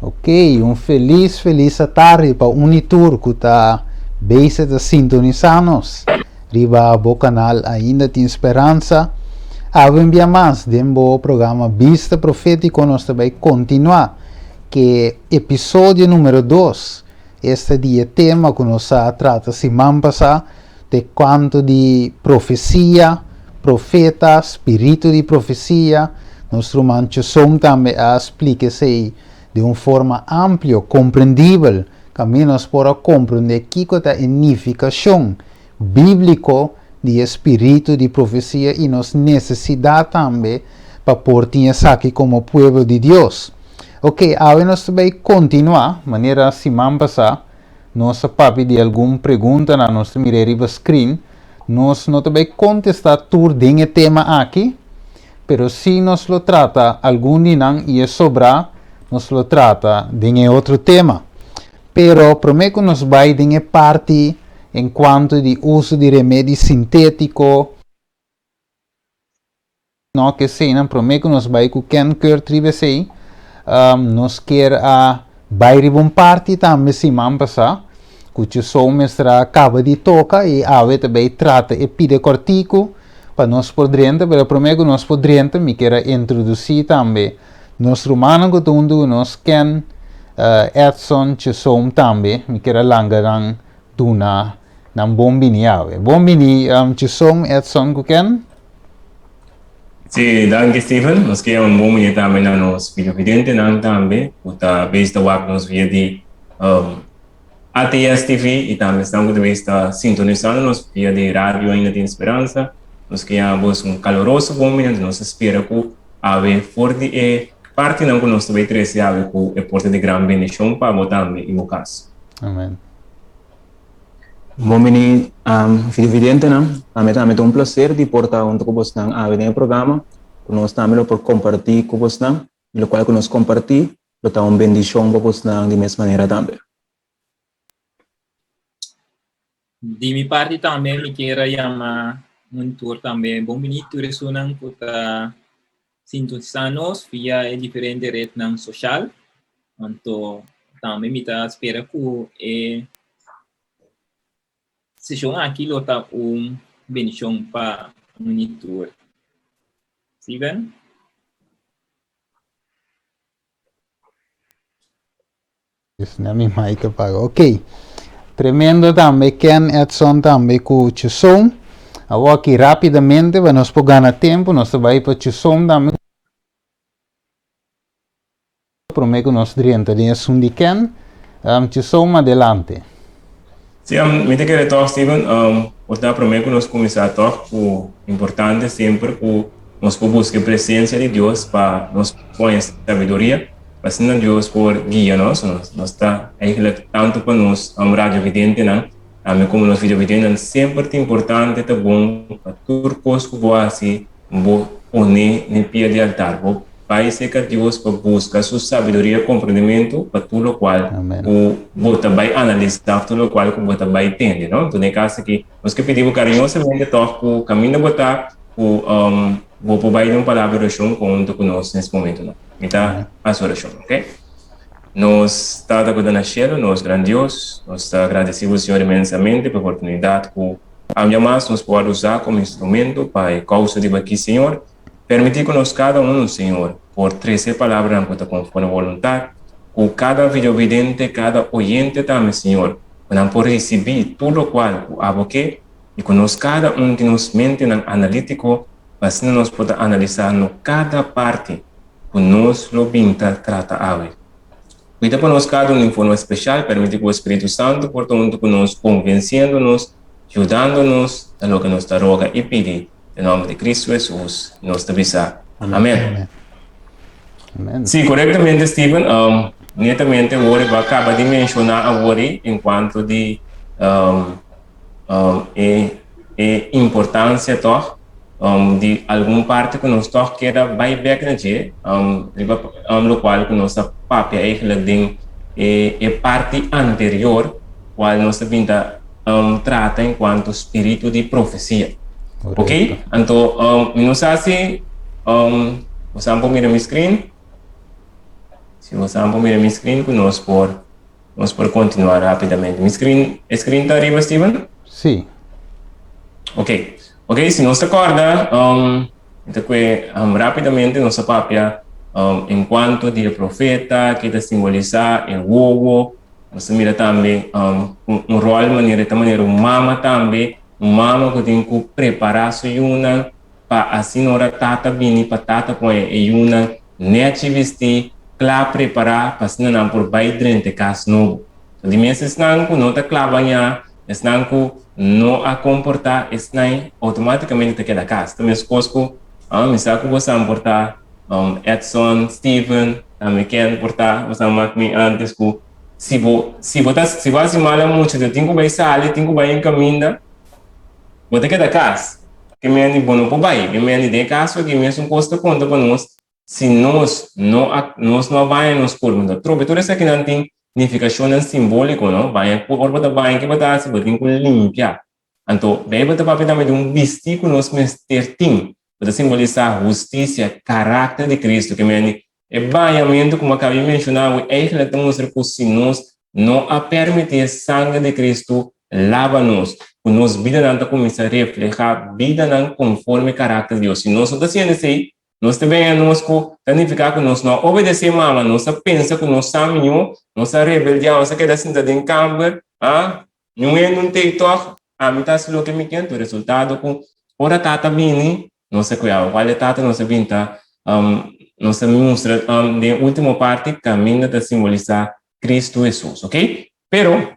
Ok, un felis felis atardi pa un i tur ku ta bezig ta sintonisá nos riba bo kanal Ainda Tin Speransa. Awe un bia mas den bo programa Bista Profétiko nos ta bai kontinuá ke episodio numero dos, esta di e tema ku nos a trata siman pasá te kuantu di profesia, profeta, spiritu di profesia. Nos ruman Chusom tambe a splika esei den un forma amplio, komprendibel, kaminda nos por a komprendé kiko ta e nifikashon bíbliko di e spiritu di profesia i nos nesesidat tambe pa por tin esaki komo pueblo di Dios. Oke, awe nos ta bai kontinuá, manera siman pasá Nos a papia di algun preguntanan, nos ta mira riba screen. Nos no ta bay contesta tur den e tema aki, pero si nos lo trata algun di nan y e sobra nos lo trata den e otro tema. Pero prome cu nos bay den e parti en cuanto di uso di remedi sintetico, No ke eseinan promé ku nos bai ku Ken Kurt riba esei, nos kier a bai riba un parti tambe siman pasá ku Chusou mester a kaba di toka i awe ta bai trata e pida kòrtiku pa nos por drenta, pero promé ku nos por drenta mi kier a introdusí tambe nos rumannan ku ta huntu ku nos, Ken, Edson, Chusou tambe, mi kier a langa nan duna nan bon bini awe. Bon bini Chusou, Edson ku Ken. Sí, danki Steven. Nos ke un bon bini tambe na nos videovidentenan tambe ku ta bes ta wak nos via di ATS TV i tambe esnan ku ta bes ta sintonisando nos via di Radio Ainda Tin Speransa. Nos ke yama bos un kaloroso bon bini, anto nos ta spera ku awe for di e partinan ku nos ta bai trese awe ku e por ta di gran bendishon pa bo tambe i bo kas. Amen. Bon bini videovidentenan, ami tambe ta un placer di por ta hunto cu bosnan awe den e programa, cu nos tambe lo por comparti cu bosnan, y locual cu nos comparti lo ta un bendicion pa bosnan di mes manera tambe. Di mi parti tambe mi kier a yama un tur tambe bon bini tur esunnan cu ta sintonisa nos via e diferente rednan social. Anto tambe mi ta spera ku e seshon aki lo ta un bendishon pa un i tur. Steven? Na mi mic a paga. Ok. Tremendo tambe Ken Edson tambe ku Chuson. Awor aki rapidamente pa nos por gana tempo nos ta bai pa Chuson tambe. Prome ku nos drenta den esun di Ken, Chuson adelante. Sí, mi ta kere tòg Steven, por ta prome ku nos kuminsá tòg ku importante semper ku nos por buska e presensia di Dios pa nos por haña sabiduria. Pa asina Dios por guia nos, nos ta eigenlijk tanto pa nos radiovidentenan, tambe como nos videovidentenan, semper ta importante, ta bon pa tur cos cu bo haci, bo pone n'e pia di altar, bo bay cerca Dios pa busca su sabiduria y comprendimento pa tur locual cu bo ta bay analisa of tur locual cu bo ta bay tende, no? Enton den e caso aki, nos ke pidi bo cariñosamente toch cu caminda bo ta, cu bo por bay den un palabra di oracion conhunto cu nos nes momentonan. Mi ta hasi orashon, ok? Nos Tata ku ta na shelu, nos gran Dios, nos ta gradisí bo Señor inmensamente pa e oportunidat ku aña mas nos por usa komo instrumento pa e kousa di baki, Señor. Permití ku nos kada unu, Señor, por trese e palabranan ku ta konforme bo boluntat, ku kada videovidente, kada oyente tambe, Señor, ku nan por risibí tur lokual ku abo ke i ku nos kada un tin nos mentenan analítiko Pa asina nos por ta analisá no kada parti ku nos lo bin ta trata awe. Kuida pa nos kada un den forma speshal, permití ku e Spiritu Santu por ta huntu ku nos, konvensiendo nos, yudando nos na loke nos ta roga i pidi, den nòmber di Kristu Hesus nos ta bisa, Amèn. Sí, korektamente Steven, netamente awor bo a kaba di menshoná awor ei enkuanto di e e importancia toch di algun parti cu nos toch keda bay bek na dje riba locual cu nos a papia eigenlijk den e e parti anterior cual nos ta bin ta trata en cuanto spiritu di profecia. Ok, anto mi no sa si boso por mira mi screen. Si bo sa por mira mi screen ku nos por nos por kontinuá rápidamente. Mi screen, e screen ta ariba, Steven? Sí. Ok. Ok, si nos ta kòrda, mi ta kue rápidamente nos a papia en kuanto di e profeta ke ta simbolisá e wowo. Nos ta mira tambe un ròl manera e ta manera un mama tambe, un mama ku tin ku prepará su yunan pa asina ora tata bini pa tata pone e yunan Nèchi bistí, kla prepará pa asina nan por bai drenta e kas nobo. So di mes esnan ku no ta kla bañá, esnan ku no a komportá, esnan outomátikamente ta keda kas. Ta meskos ku mi sa ku bosan por ta Edson, Steven, tambe Ken por ta, bosan mak mi ántes ku si bo si bo ta si bo hasi mal a mucha bo tin ku bai sali, tin ku bai en kaminda, bo ta keda kas. Ke mende bo no por bai. Ke mende den e kaso aki mesun kos ta konta pa nos si nos no a nos no a baña nos kurpo. Nta trobe tur esakinan tin nifikashonnan simboliko no. Baña ku ora bo ta baña ke bo ta hasi? Bo tin ku limpia. Anto Beibel ta papia tambe di un bistí ku nos mester tin ku ta simbolisá hustisia, karakter di Kristu. Ke mende e bañamentu ku bo a kaba di menshoná awe eigentlik ta mustra ku si nos no a permití e sanger di Kristu laba nos, ku nos bidanan ta kuminsá reflehá bidanan konforme karakter di Dios. Si nos no ta hasiendo esei, nos ta benya nos ku ta nifiká ku nos no a obedesé mama, nos a pensa ku nos sa mihó, nos a rebeldiá, nos a keda sinta den kamber, ah, niun hende no t'ei tòg, ami ta hasi loke mi ke, anto resultado ku ora tata bini, nos a kuiá. Kual e tata nos a bin ta, nos a mustra den e último parti kaminda ta simbolisá Kristu Hesus, ok? Pero,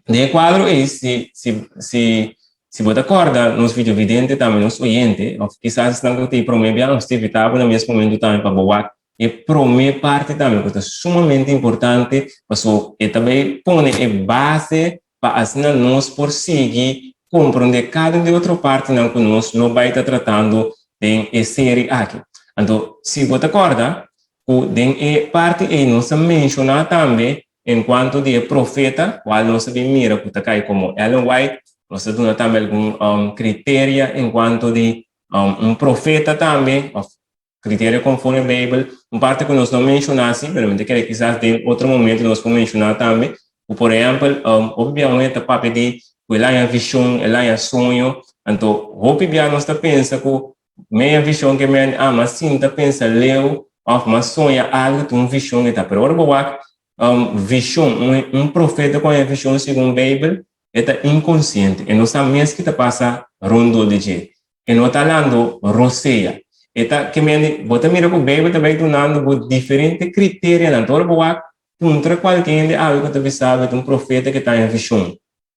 Den e kuadro ei, si, si, si, si bo ta kòrda nos videovidente tambe nos oyente, òf kisas esnan ku ta e promé bia, nos ta invitá bo na mes momentu tambe pa bo wak e promé parti tambe ku ta sumamente importante, paso e ta bai pone e base pa asina nos por sigui komprondé kada un di otro partinan ku nos lo bai ta tratando den e seri aki. Anto, si bo ta kòrda ku den e parti ei nos a menshoná tambe En cuanto di e profeta, cual nos a bin mira cu ta cay como Ellen White, nos a duna tambe algun criteria en cuanto di un profeta tambe, of criteria conforme Bijbel, un parte cu nos no menciona asi, pero mi ta kere kisas den otro momento nos por menciona tambe, cu por ehempel, hopi bia un hende ta papia di cu el haña vision, el haña soño, anto hopi bia nos ta pensa cu Mea vision ke men ama sinta pensa leu of mas soña algo ta un vision e ta. Pero ora bo wak vision, un profeta ku haña vision segun Beibel, e ta inkonsiente, e no sa mes ki ta pasa rondó di dje. E no ta halando rosea. E ta ke men bo ta mira ku Beibel ta bai dunando bo diferente kriterianan. Ora bo wak puntra kualke hende awe ku ta bisa bo e ta un profeta ke ta haña vision.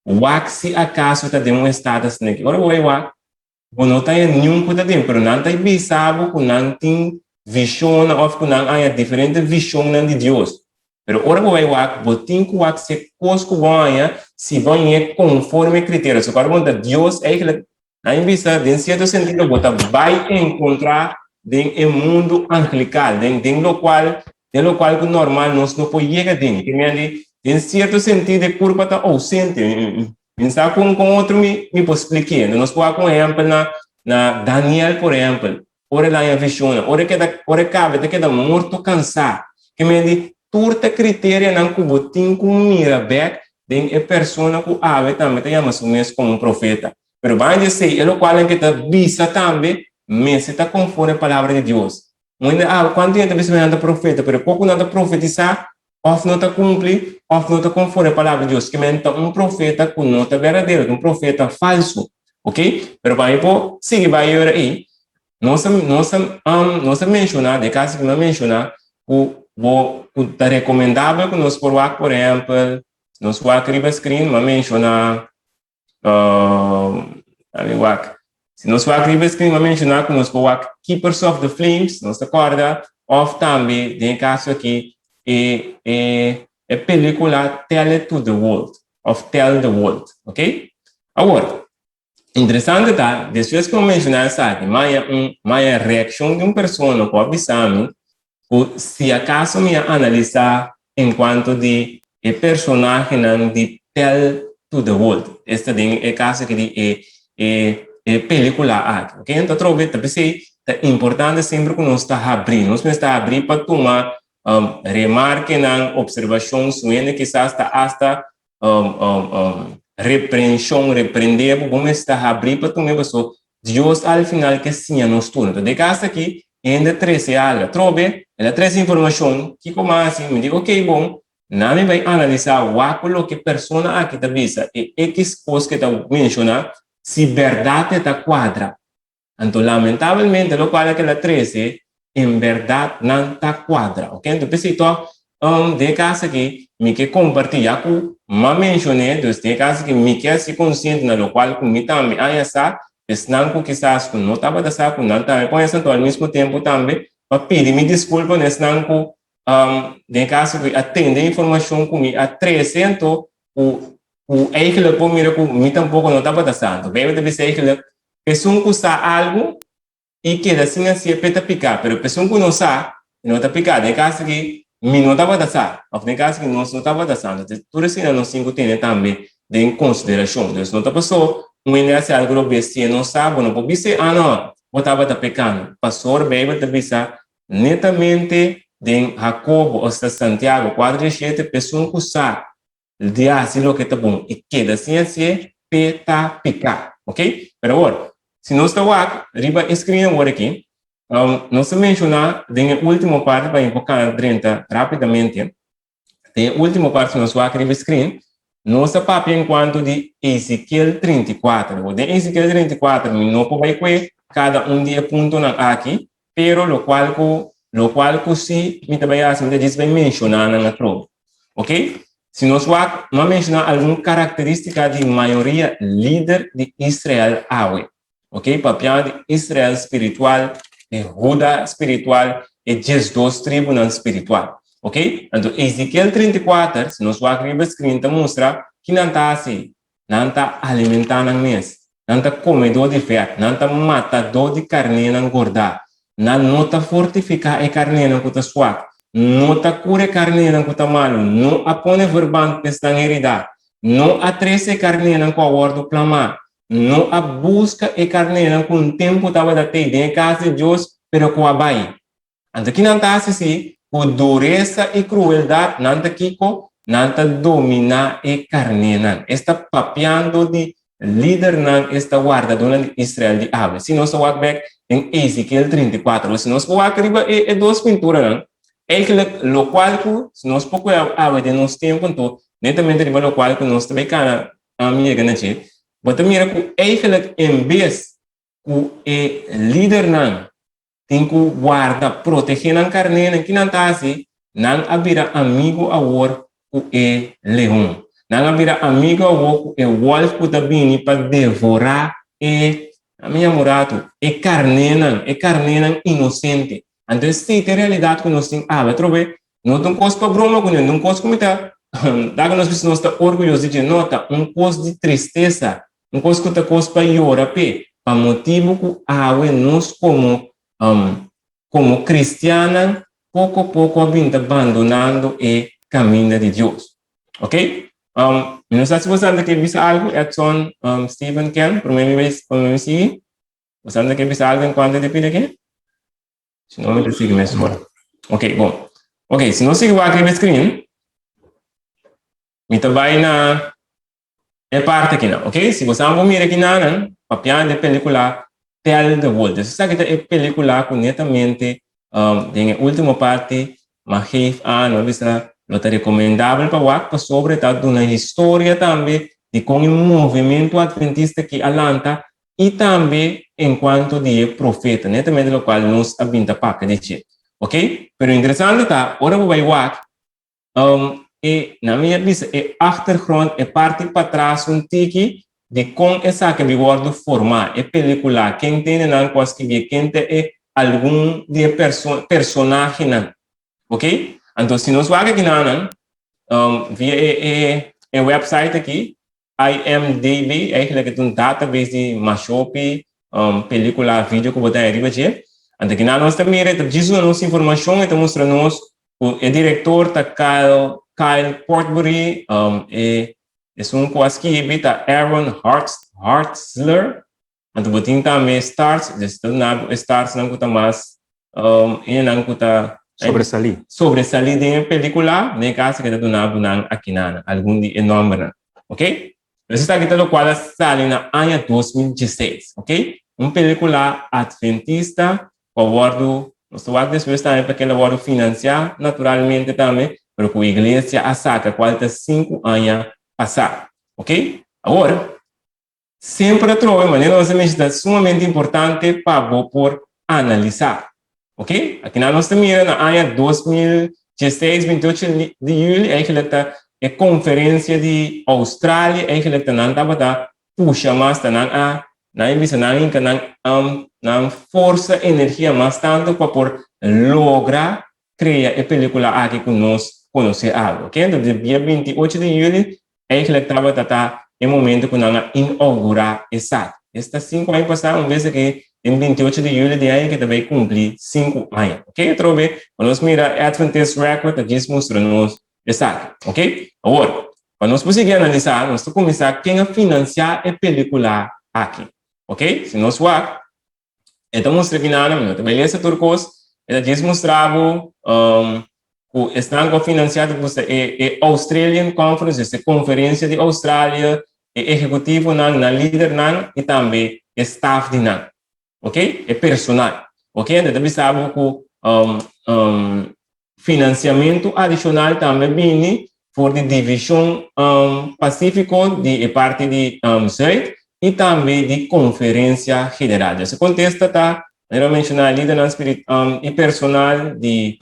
Wak si akaso e ta den un estado asin'aki. Ora bo bai wak Bo no ta haña niun ku ta den, pero nan ta bisa bo ku nan tin vishonnan òf ku nan haña diferente vishonnan di Dios. Pero ora bo bai wak, bo tin ku wak si e kos ku bo haña, si bo hañ'é konforme e kriterio. So ku bo ta Dios eigentlik, nan bisa den sierto sentido bo ta bai enkontrá den e mundu angelikal, den den lokual den lokual ku normal nos no por yega den. Ke mira di den sierto sentido e kurpa ta ousente. Mi sa kon kon otro mi mi por splik'é. Nos por wak un ehèmpel na na Daniel por ehèmpel, ora el haña vishonnan, ora e keda ora e kaba e ta keda morto kansá. Ke men di tur ta kriterianan ku bo tin ku mira bèk den e persona ku awe tambe ta yama su mes komo un profeta. Pero banda di esei e lokualnan ke ta bisa tambe mester ta konforme palabra di Dios. Un hende awe kuantu hende ta bisa mi nan ta profeta pero e poko nan ta profetisá Òf no ta kumpli, òf no ta konforme palabra di Dios. Ke men ta un profeta ku no ta berdadero, ta un profeta falsu. Ok? Pero pa mi por sigui bai e ora ei, nos a, nos a, nos a menshoná, den e kaso ku mi a menshoná, ku bo, ku ta rekomendabel ku nos por wak, por ehèmpel, nos wak riba screen, mi a menshoná Ami wak. Si nos wak riba screen, mi a menshoná ku nos por wak Keepers of the Flames, nos ta kòrda, òf tambe den e kaso aki e e e pelíkula Tell It to the World òf Tell the World, ok? Awor, interesante ta, despues ku mi a menshoná esaki, mi a haña un mi a haña reakshon di un persona ku a bisa mi ku si akaso mi a analisá enkuanto di e personahenan di Tell to the World, esta den e kaso aki di e e e pelikula aki. Ok, anto atrobe ta p'esei ta importante semper ku nos ta habrí, nos mester habrí pa tuma. Remarkenan, observashon, su hende kisas ta asta reprenshon, reprendé bo, bo mester habrí pa tuma e paso Dios al final ke siña nos tur. Enton den kas aki hende trese algu. Atrobe el a trese informashon, kiko mas hasi? Mi di ok bon, na mi bai analisá wak ku loke persona aki ta bisa e ekis kos ke ta menshoná si bèrdat e ta kuadra. Anto lamentabelmente lokual a keda trese en bèrdat nan ta kuadra. Ok, anto p'esei tòg den e kas aki mi ke kompartí ya ku m'a menshoné, dus den e kas aki mi ke hasi konsiente na lokual ku mi tambe aña sa, esnan ku kisas ku no tabata sa ku nan tambe por haña sa, anto al mismo tempu tambe pa pidi mi diskulpa na esnan ku den e kas aki a tende informashon ku mi a trese anto ku ku eigenlijk por mira ku mi tampoko no tabata sa. Anto Beibel ta bisa eigenlijk Esun ku sa algu i keda sin hasié p'e ta piká, pero p'esun ku no sa, e no ta piká. Den e kaso aki, mi no tabata sa, òf den e kaso aki nos no tabata sa. Entonces, tur esei nos tin ku tene tambe den konsiderashon. Entonces, no ta pasó un hende hasi algu robes si e no sa, bo no por bis'é, Ah, no, bo tabata pekando. Pasor, Beibel ta bisa netamente den Hakobo, osea Santiago kuater diesshete, p'esun ku sa Di hasi loke ta bon i keda sin hasié p'e ta piká. Ok? Pero awor, si nos ta wak riba e screen awor aki, nos ta menshoná den e último parti pa enfoká drenta rápidamente. Den e último parti, si nos wak riba e screen, nos ta papia en kuanto di Ezekiel 34. Awor, den Ezekiel 34 mi no por bai kue kada un di e puntonan aki, pero lokual ku lokual ku si mi ta bai hasi, mi ta djis bai menshoná nan atrobe. Ok? Si nos wak, no a menshoná algun karakterístika di mayoria lider di Israel awe. Ok? Papiando di Israel spiritual, e Huda spiritual, e 12 tribunan spiritual. Ok? Anto Ezekiel 34, si nos wak riba screen, ta mustra ki nan ta hasi. Nan ta alimentá nan mes. Nan ta komedó di vèt. Nan ta matadó di karnénan gordá. Nan no ta fortifiká e karnénan ku ta swak. No ta kura e karnénan ku ta malu. No a pone verband pa esnan heridá. No a trese e karnénan ku a wòrdu plamá. No a buska e karnénan ku un tempu tabata tei den e kas di Dios, pero ku a bai. Anto ki nan ta hasi si? Ku duresa i krueldat nan ta kiko? Nan ta dominá e karnénan. Es ta papiando di lidernan, es ta wardadónan di Israel di awe. Si nos ta wak bèk den Ezekiel 34, si nos por wak riba e e dos pinturanan, eigenlijk lokual ku si nos por kohe awe den nos tempu anto, netamente riba lokual ku nos ta bai kana yega na dje, bo ta mira ku eigenlijk en bes ku e lidernan tin ku warda, protegé nan karnénan. Ki nan ta hasi? Nan a bira amigu awor ku e leon. Nan a bira amigu awor ku e wòlf ku ta bini pa devorá e, ami yama un ratu, e karnénan, e karnénan inosente. Anto esei ta e realidat ku nos tin awe. Atrobe, no ta un kos pa broma kuné, no ta un kos ku mi ta da ku nos bisa nos ta orguyoso di dje. No, ta un kos di tristesa. Un kos ku ta kos pa yora p'e, pa motibu ku awe nos komo komo kristiannan poko poko a bin ta bandonando e kaminda di Dios. Ok? Mi no sa si boso anda ke bisa algu, Edson, Steven, Ken, promé mi bai promé mi sigui. Boso anda ke bisa algu en kuanto di pida aki? Si no, mi ta sigui mesora. Ok, bon. Ok, si nos sigui wak riba e screen, mi ta bai na E parti akinan, ok? Si bo sa bo mira akinanan, papiando e pelicula Tell the World. Entonces esaki ta e pelicula cu netamente den e ultimo parti m'a geef aan, m'a bisa lo ta recomendabel pa wak pasobra e ta duna historia tambe di con e movimento adventista aki a lanta y tambe en cuanto di e profeta, netamente locual nos a bin ta papia di dje. Ok? Pero interesante ta, ora bo bay wak, E, na mi a bisa e achtergrond, e parti patras un tiki di kon esaki a bin wòrdu formá, e pelikula, ken tene nan ku a skibié, ken ta e algun di e personahenan. Ok? Anto si nos wak akinanan, via e e e website aki, IMDb, eigenlijk e ta un database di mashopi pelikula, video ku bo ta riba dje. Anto kinan nos ta mira, e ta djis duna nos informashon, e ta mustra nos ku e direktor ta Kyle, Kyle Portbury, e esun ku a skibi ta Aaron Hartz, Hartzler. Anto bo tin tambe stars, dus ta duna bo e starsnan ku ta mas, hendenan ku ta. Sobresalí. Sobresalí den e pelíkula, den e kaso ke ta duna bo nan akinan algun di e nòmbernan. Ok? Pues esaki ta lokual a sali na aña 2016. Ok? Un pelíkula adventista ku a wòrdu, nos ta wak despues tambe pa kel a wòrdu finansiá naturalmente tambe, pero ku iglesia a saka kual ta sinku aña pasá. Ok? Awor, Semper atrobe, manera nos a menshoná, ta sumamente importante pa bo por analisá. Ok? Akinan nos ta mira na aña 2016, 28 di juli, eigenlijk ta e konferensia di Australia, eigenlijk ta nan tabata pusha mas, ta nan a, nan a bisa nan hinka nan, um, nan forsa, energia mas tantu pa por logra krea e pelikula aki ku nos konosé awe. Ok? Entonces, dia 28 di juli, Eigenlijk tabata ta e momento ku nan a inougurá esaki. Esta sinku aña pasá, un bes aki den 28 di juli di aña ke ta bai kumpli sinku aña. Ok, atrobe, pa nos mira Adventist Record ta djis mustra nos esaki. Ok, awor, pa nos por sigui analisá, nos ta kuminsá ken a finansiá e pelikula aki. Ok, si nos wak, E ta mustra ki nada, mi no ta bai lesa tur kos. E ta djis mustra bo um, ku esnan ku a finansiá ta gusta e, e Australian Conference, e konferensia di Australia, e ehekutivonan, nan lidernan i tambe e staf di nan. Ok? E personal. Ok? Anto e ta bisa bo ku um, um, Finansiamentu adishonal tambe bini for di Divishon Pasífiko di e parti di Zuid i tambe di Konferensia General. Dje su kontesta ta, manera menshoná, lidernan i personal di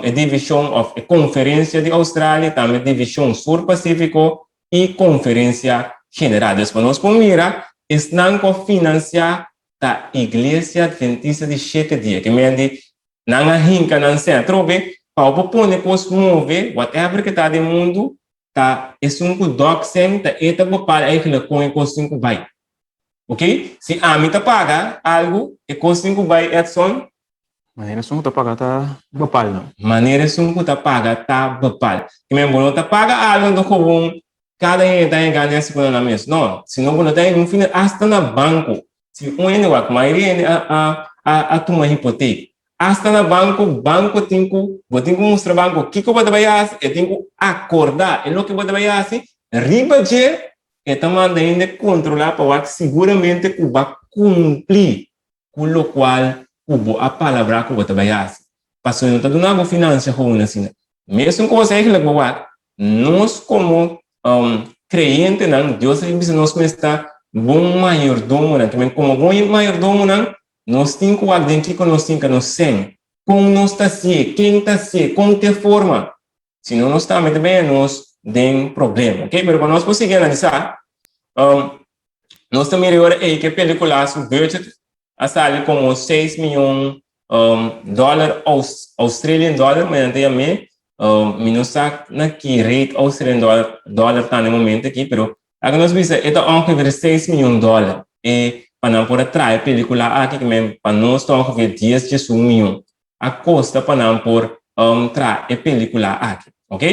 e divishon òf e konferensia di Oustralia, tambe Divishon Sur Pasífiko i Konferensia General. Djes pa nos por mira esnan ku a finansiá ta Iglesia Adventista di Shete Dia, ke men di Nan a hinka nan sèn. Atrobe, pa bo por pone kos move, whatever ke ta den mundu, ta esun ku dòk sèn ta e ta bepal eigenlijk kon e kos tin ku bai. Ok? Si ami ta paga algu, e kos tin ku bai Edson. Manera esun ku ta paga ta bepal no. Manera esun ku ta paga ta bepal. Kimen bo no ta paga algu anto gewoon kada hende ta hega nèsi ku nan mes. No, sino bo no ta hega un fina asta na banko. Si un hende wak, mayoria hende a a a a tuma hipotek. Asta na banko, banko tin ku, bo tin ku mustra banko kiko bo ta bai hasi, e tin ku akordá e loke bo ta bai hasi, riba dje e ta manda hende kontrolá pa wak siguramente ku bo a kumpli ku lokual ku bo a palabrá ku bo ta bai hasi. Pasobra no ta duna bo finansia gewoon asina. Mesun kos eigenlijk bo wak, nos komo kreyentenan, Dios a bisa nos mes ta bon mayordomonan. Ke men komo bon mayordomonan, nos tin ku wak den kiko nos tin ka nos sen. Kon nos ta hasié, ken ta hasié, kon te forma. Si no nos tambe ta bini nos den problema. Ok, pero pa nos por sigui analisá, nos ta mira e ora ei ke pelikula su budget a sali komo seis miyon dòler Australian dollar, ma nan ta yam'é, mi no sa na ki rate Australian dollar dollar ta na e momento aki, pero laga nos bisa e ta ongeveer seis miyon dòler e pa nan por a traha e pelikula aki, ke men pa nos ta ongeveer dies diesun miyon a kosta pa nan por traha e pelikula aki, ok.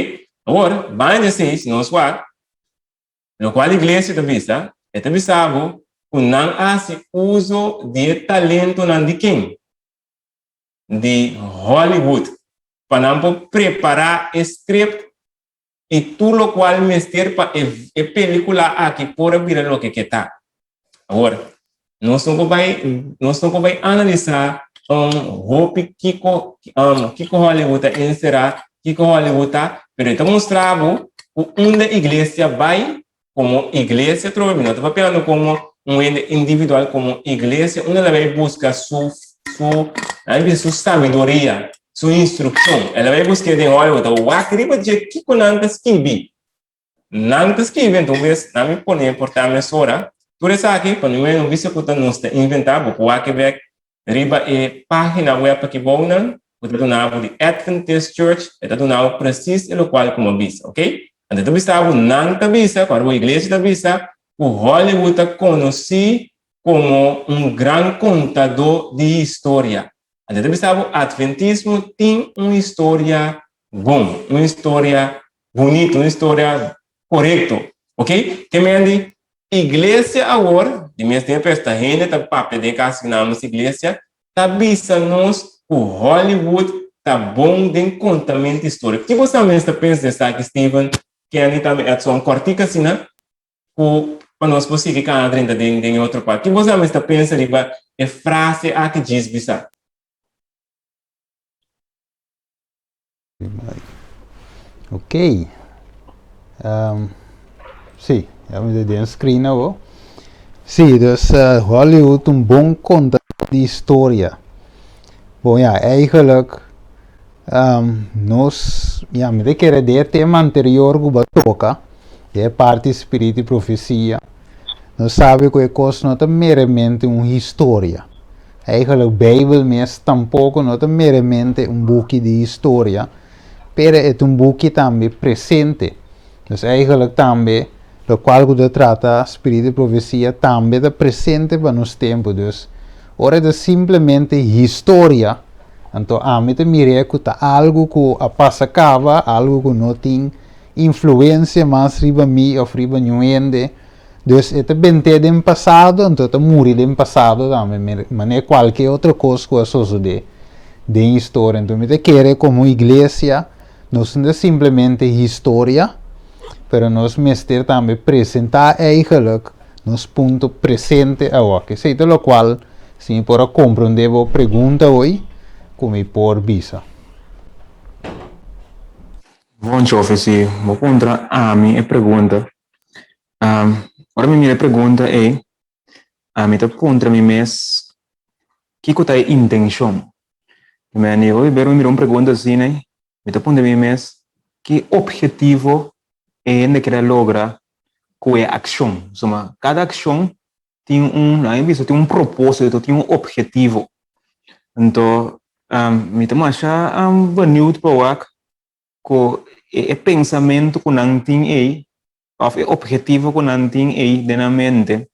Awor, banda di esei, si nos wak. Lokual iglesia ta bisa? E ta bisa bo ku nan a hasi uso di e talentonan di ken? Di Hollywood, pa nan por prepará e script i tur lokual mester pa e pelikula aki por a bira loke ke ta. Awor, nos no por bai, nos no por bai analisá um, hopi kiko, um, kiko Hollywood ta enserá, kiko Hollywood ta, pero e ta mustra bo ku unda iglesia bai komo iglesia trobe, mi no ta papiando komo un hende individual, komo iglesia, unda el a bai buska su, su, nan bisa su sabiduria, su instrukshon. El a bai busk'é den Hollywood, a wak riba dje kiko nan ta skibi. Nan ta skibi enton bes nan mi pone por ta mesora tur esaki pa no no bisa ku ta nos ta inventa bo por wak bek riba e pagina web aki bou nan ku ta duna bo di Adventist Church e ta duna bo presis e lokual ku mi a bisa ok anto ta bisa bo nan ta bisa ku bo iglesia ta bisa ku Hollywood ta konosi komo un gran kontadó di historia anto ta bisa bo Adventismo tin un historia bon un historia Bunito, un historia korekto. Ok? Ke men di iglesia awor, di mes tempu esta hende ta papia den kas di nan nos iglesia, ta bisa nos ku Hollywood ta bon den kontamentu historia. Ki bo sa mes ta pensa di esaki, Steven, Kenny tambe Edson? Kòrtik asina ku pa nos por sigui kana drenta den den e otro parti. Ki bo sa mes ta pensa riba e frase aki djis bisa? Ok. Um, sí, ya me den screen awo. Sí, dus uh, Hollywood un bon conta di historia. Bon ja, eigenlijk um, nos, ja, mi te kere de tema anterior ku ba toca, de parte spiritu y profecia, nos sabe ku e kos no ta meramente un historia. Eigenlijk Bijbel mes tampoco no ta meramente un buki di historia, pero e ta un buki tambe presente. Dus eigenlijk tambe locual cu ta trata spiritu di profecia tambe ta presente pa nos tempo. Dus ora e ta simplemente historia, anto ami ta mir'é cu ta algo cu a pasa caba, algo cu no tin influencia mas riba mi of riba niun hende. Dus e ta bent'é den pasado, anto e ta muri den pasado tambe, manera kualke otro kos ku a sosodé den historia. Anto mi ta kere komo iglesia nos no ta simplemente historia, pero nos mester tambe presentá eigenlijk nos punto presente awor. Esei ta lokual si mi por a komprondé bo pregunta hoy ku mi por bisa. Bon, Chofe, si bo puntra ami e pregunta, Ora mi mira e pregunta ei, ami ta puntra mi mes kiko ta e intenshon. Mi a nego ora mi mira un pregunta asina ei, mi ta puntra mi mes ki ophetivo e hende kere logra ku e akshon. Pasobra kada akshon tin un, laga mi bisa, tin un propósito, tin un ophetivo. Anto mi ta masha beniut pa wak ku e pensamentu ku nan tin ei òf e ophetivo ku nan tin ei den nan mente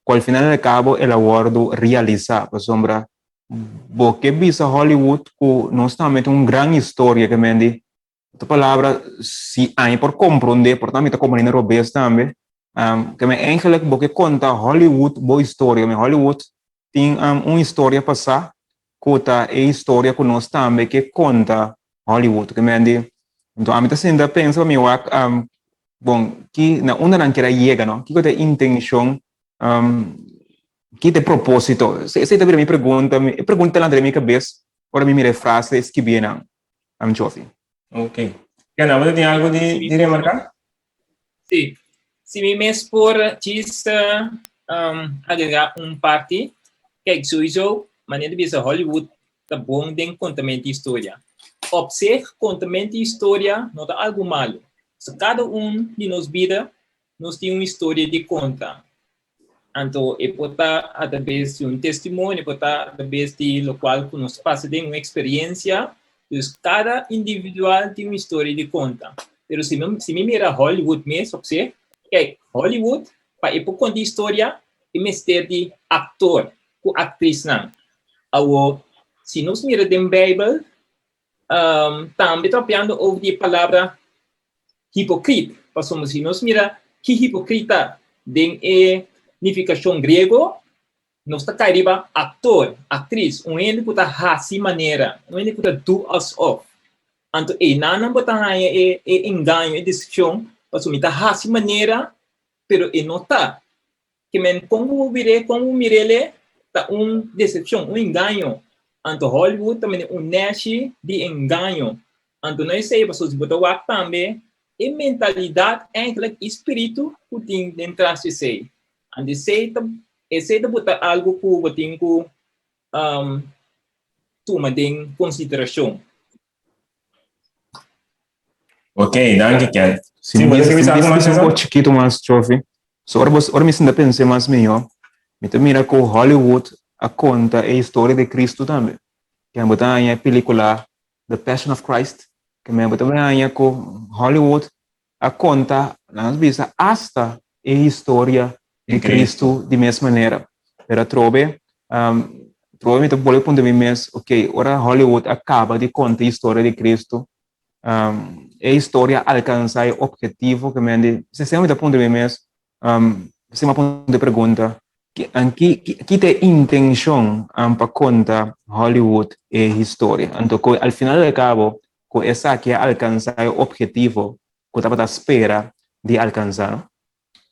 ku al final al kabo el a wòrdu realisá pasobra bo ke bisa Hollywood ku nos tambe tin un gran historia ke men di otro palabra si aña por komprondé por ta mi ta komprondé na robes tambe ke men eigenlik bo ke konta Hollywood bo historia Hollywood tin un historia pasá ku ta e historia ku nos tambe ke konta Hollywood. Ke men di, enton ami ta sinta pensa pa mi wak, bon, ki na unda nan kier a yega, no? Kiko ta e intenshon, ki ta e propósito? Esei ta bira mi pregunta, e pregunta ta lanta den mi kabes ora mi mira e frase skibí einan. Chofi. Ok. Kenda, bo ta tin algu di remarká? Sí. Si mi mes por djis agregá un parti. Kijk, sowieso, manera di bisa Hollywood ta bon den kontamento di historia. Op zich, kontamento di historia no ta algu malu. So, kada un di nos bida, nos tin un historia di konta. Anto e por ta atrabes di un testimonio, e por ta atrabes di lokual ku nos pasa den un eksperensia. Dus kada individual tin un historia di konta. Pero si mi si mi mira Hollywood mes op zich, kijk, Hollywood pa e por konta historia e mester di aktor ku aktrisnan. Awor, si nos mira den Beibel, tambe ta papiando over di e palabra hipokrit, pasobra si nos mira ki hipokrita den e nifikashon griego, nos ta kai riba aktor, aktris, un hende ku ta hasi manera, un hende ku ta do alsof. Anto einan bo ta haña e e engaño, e desepshon, pasobra mi ta hasi manera, pero e no ta. Ke men kon ku bo bir'é, kon ku bo mir'é, ta un desepshon, un engaño. Anto Hollywood ta mende un nèshi di engaño. Anto no esei, pasobra si bo ta wak tambe e mentalidat eigenlijk i spiritu ku tin den tras di esei. Anto esei ta esei ta buta algu ku bo tin ku tuma den konsiderashon. Ok, danki Ken. Si mi bisa un poco chiquito mas, Chofi. So ora bos, ora mi sinta pensa mas mihó, mi ta mira ku Hollywood a konta e historia di Cristo tambe. Ken bo ta haña e pelikula The Passion of Christ, ke men bo ta haña ku Hollywood a konta, laga nos bisa, asta e historia di Cristo di mes manera. Pero atrobe, atrobe mi ta bolbe puntra mi mes, ok, ora Hollywood a kaba di konta e historia di Cristo, e historia a alkansa e ophetivo ke men di, sinceramente mi ta puntra mi mes, si mi a puntra e pregunta. Ki ki ta e intenshon pa konta Hollywood e historia? Anto ku al final del kabo ku esaki a alkansá e ophetivo ku tabata spera di alkansá, no?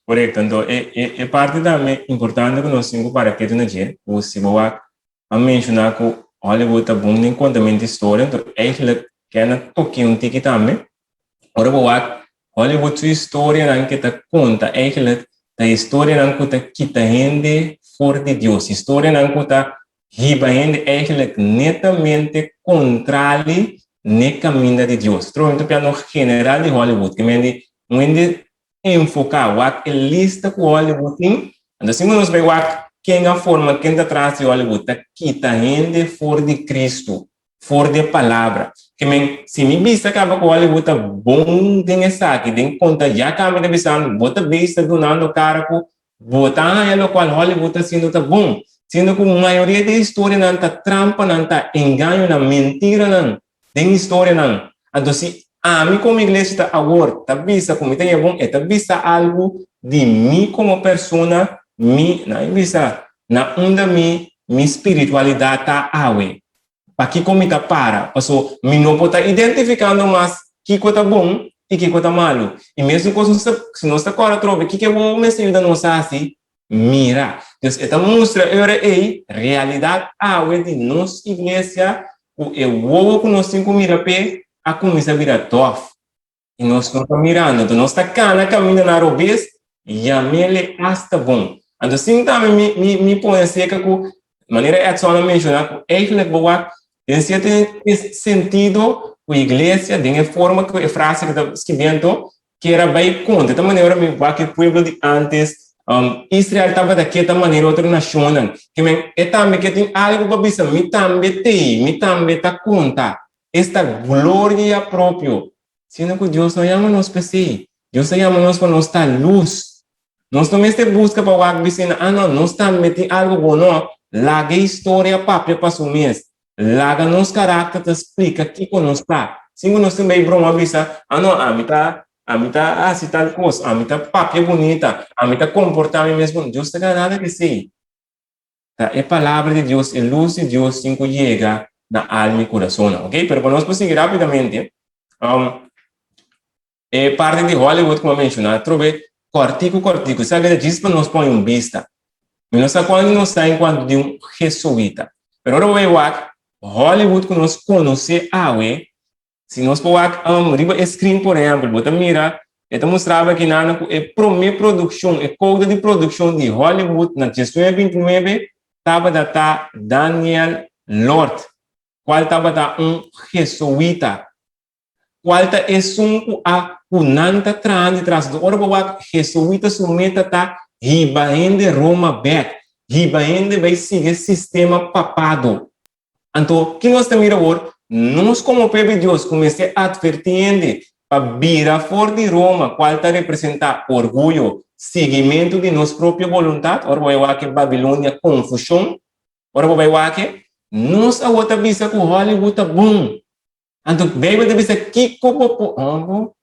Korekto. Anto e e parti tambe importante ku nos tin ku para ketu na dje, ku si bo wak a menshoná ku Hollywood ta bon den kontamentu historia, anto eigentlik kende toki un tiki tambe. Ora bo wak Hollywood su historianan ke ta konta eigentlik ta historianan ku ta kita hende for di Dios, historianan ku ta hiba hende eigentlik netamente kontrali n'e kaminda di Dios. Trobe mi ta piando general di Hollywood, ke men di un hende enfoká wak e lista ku Hollywood tin, anto si nos bai wak ken a forma, ken ta tras di Hollywood, ta kita hende for di Cristo, for di e Palabra. Ke men, si mi bisa kaba ku Hollywood ta bon den esaki, den konta ya kaba mi ta bisando, bo ta bisa ta dunando kara ku bo ta haña lokual Hollywood ta hasiendo ta bon, siendo ku mayoria di e historianan ta trampanan, ta engañonan, mentiranan den historianan. Anto si ami komo iglesia ta awor ta bisa ku mi ta haña bon, e ta bisa algu di mi komo persona, mi, nan a bisa, na unda mi mi spiritualidat ta awe. Pakiko mi ta para? Paso mi no por ta identificando mas kiko ta bon y kiko ta malu. Y mesun cos nos ta, si nos ta cora atrobe, kiko e wowo mester yuda nos haci? Mira. Dus e ta mustra e ora ey realidad awe di nos iglesia cu e wowo cu nos tin cu mira p'e a cuminsa bira dof. I nos no ta mirando. Anto nos ta kana kaminda na robes, yam'ele asta bon. Anto sin tambe mi, mi, mi pone seka ku, manera Edson a menshoná, ku eigenlijk bo wak den sierto sentido ku iglesia, den e forma ku e frase ku ta skibí anto, kier a bai kontra. Ta manera mi wak e pueblo di antes, Israel tabata ke ta manera otro nashonnan. Ke men, e tambe ke tin algu pa bisa, mi tambe t'ei, mi tambe ta konta. Esta gloria propio, siendo cu Dios no yama nos p'esey. Dios a yama nos pa nos ta luz. Nos no mester busca pa wak bisina, ah no, nos tambe tin algo bon. No, laga e historia papia pa su mes. Laga nos caracter ta splica kico nos ta. Sin cu nos tin bay broma bisa, ah no, ami ta, ami ta haci tal cos, ami ta papia bunita, ami ta comporta mi mes bon. Dios ta gana nada di esey. Ta e Palabra di Dios, e lus di Dios tin ku yega na alma i kurasonnan. Ok, pero pa nos por sigui rápidamente, um, e parti di Hollywood ku mi a menshoná atrobe, kòrtiku kòrtiku, esaki ta djis pa nos pone un bista. Mi no sa kuantu nos sa enkuanto di un jesuita, pero ora bo bai wak Hollywood ku nos konosé awe, Si nos por wak riba e screen por ehempel, bo ta mira e ta mustraba kinan ku e prome produkshon, e kouda di produkshon di Hollywood na diesnuebe bintinuebe tabata ta Daniel Lord, kual tabata un jesuita, kual ta esun ku a ku nan ta traha di tras. Ora bo wak jesuita su meta ta hiba hende Roma bek, hiba hende bai sigui e sistema papado. Anto, ki nos ta mira awor? Nos komo pueblo di Dios ku mester atvertí hende pa bira for di Roma, kual ta representá orguyo, siguimentu di nos propio boluntat, ora bo bai wak e Babilonia konfushon, ora bo bai wak e, nos awor ta bisa ku Hollywood ta bon. Anto Beibel ta bisa kiko bo por oh,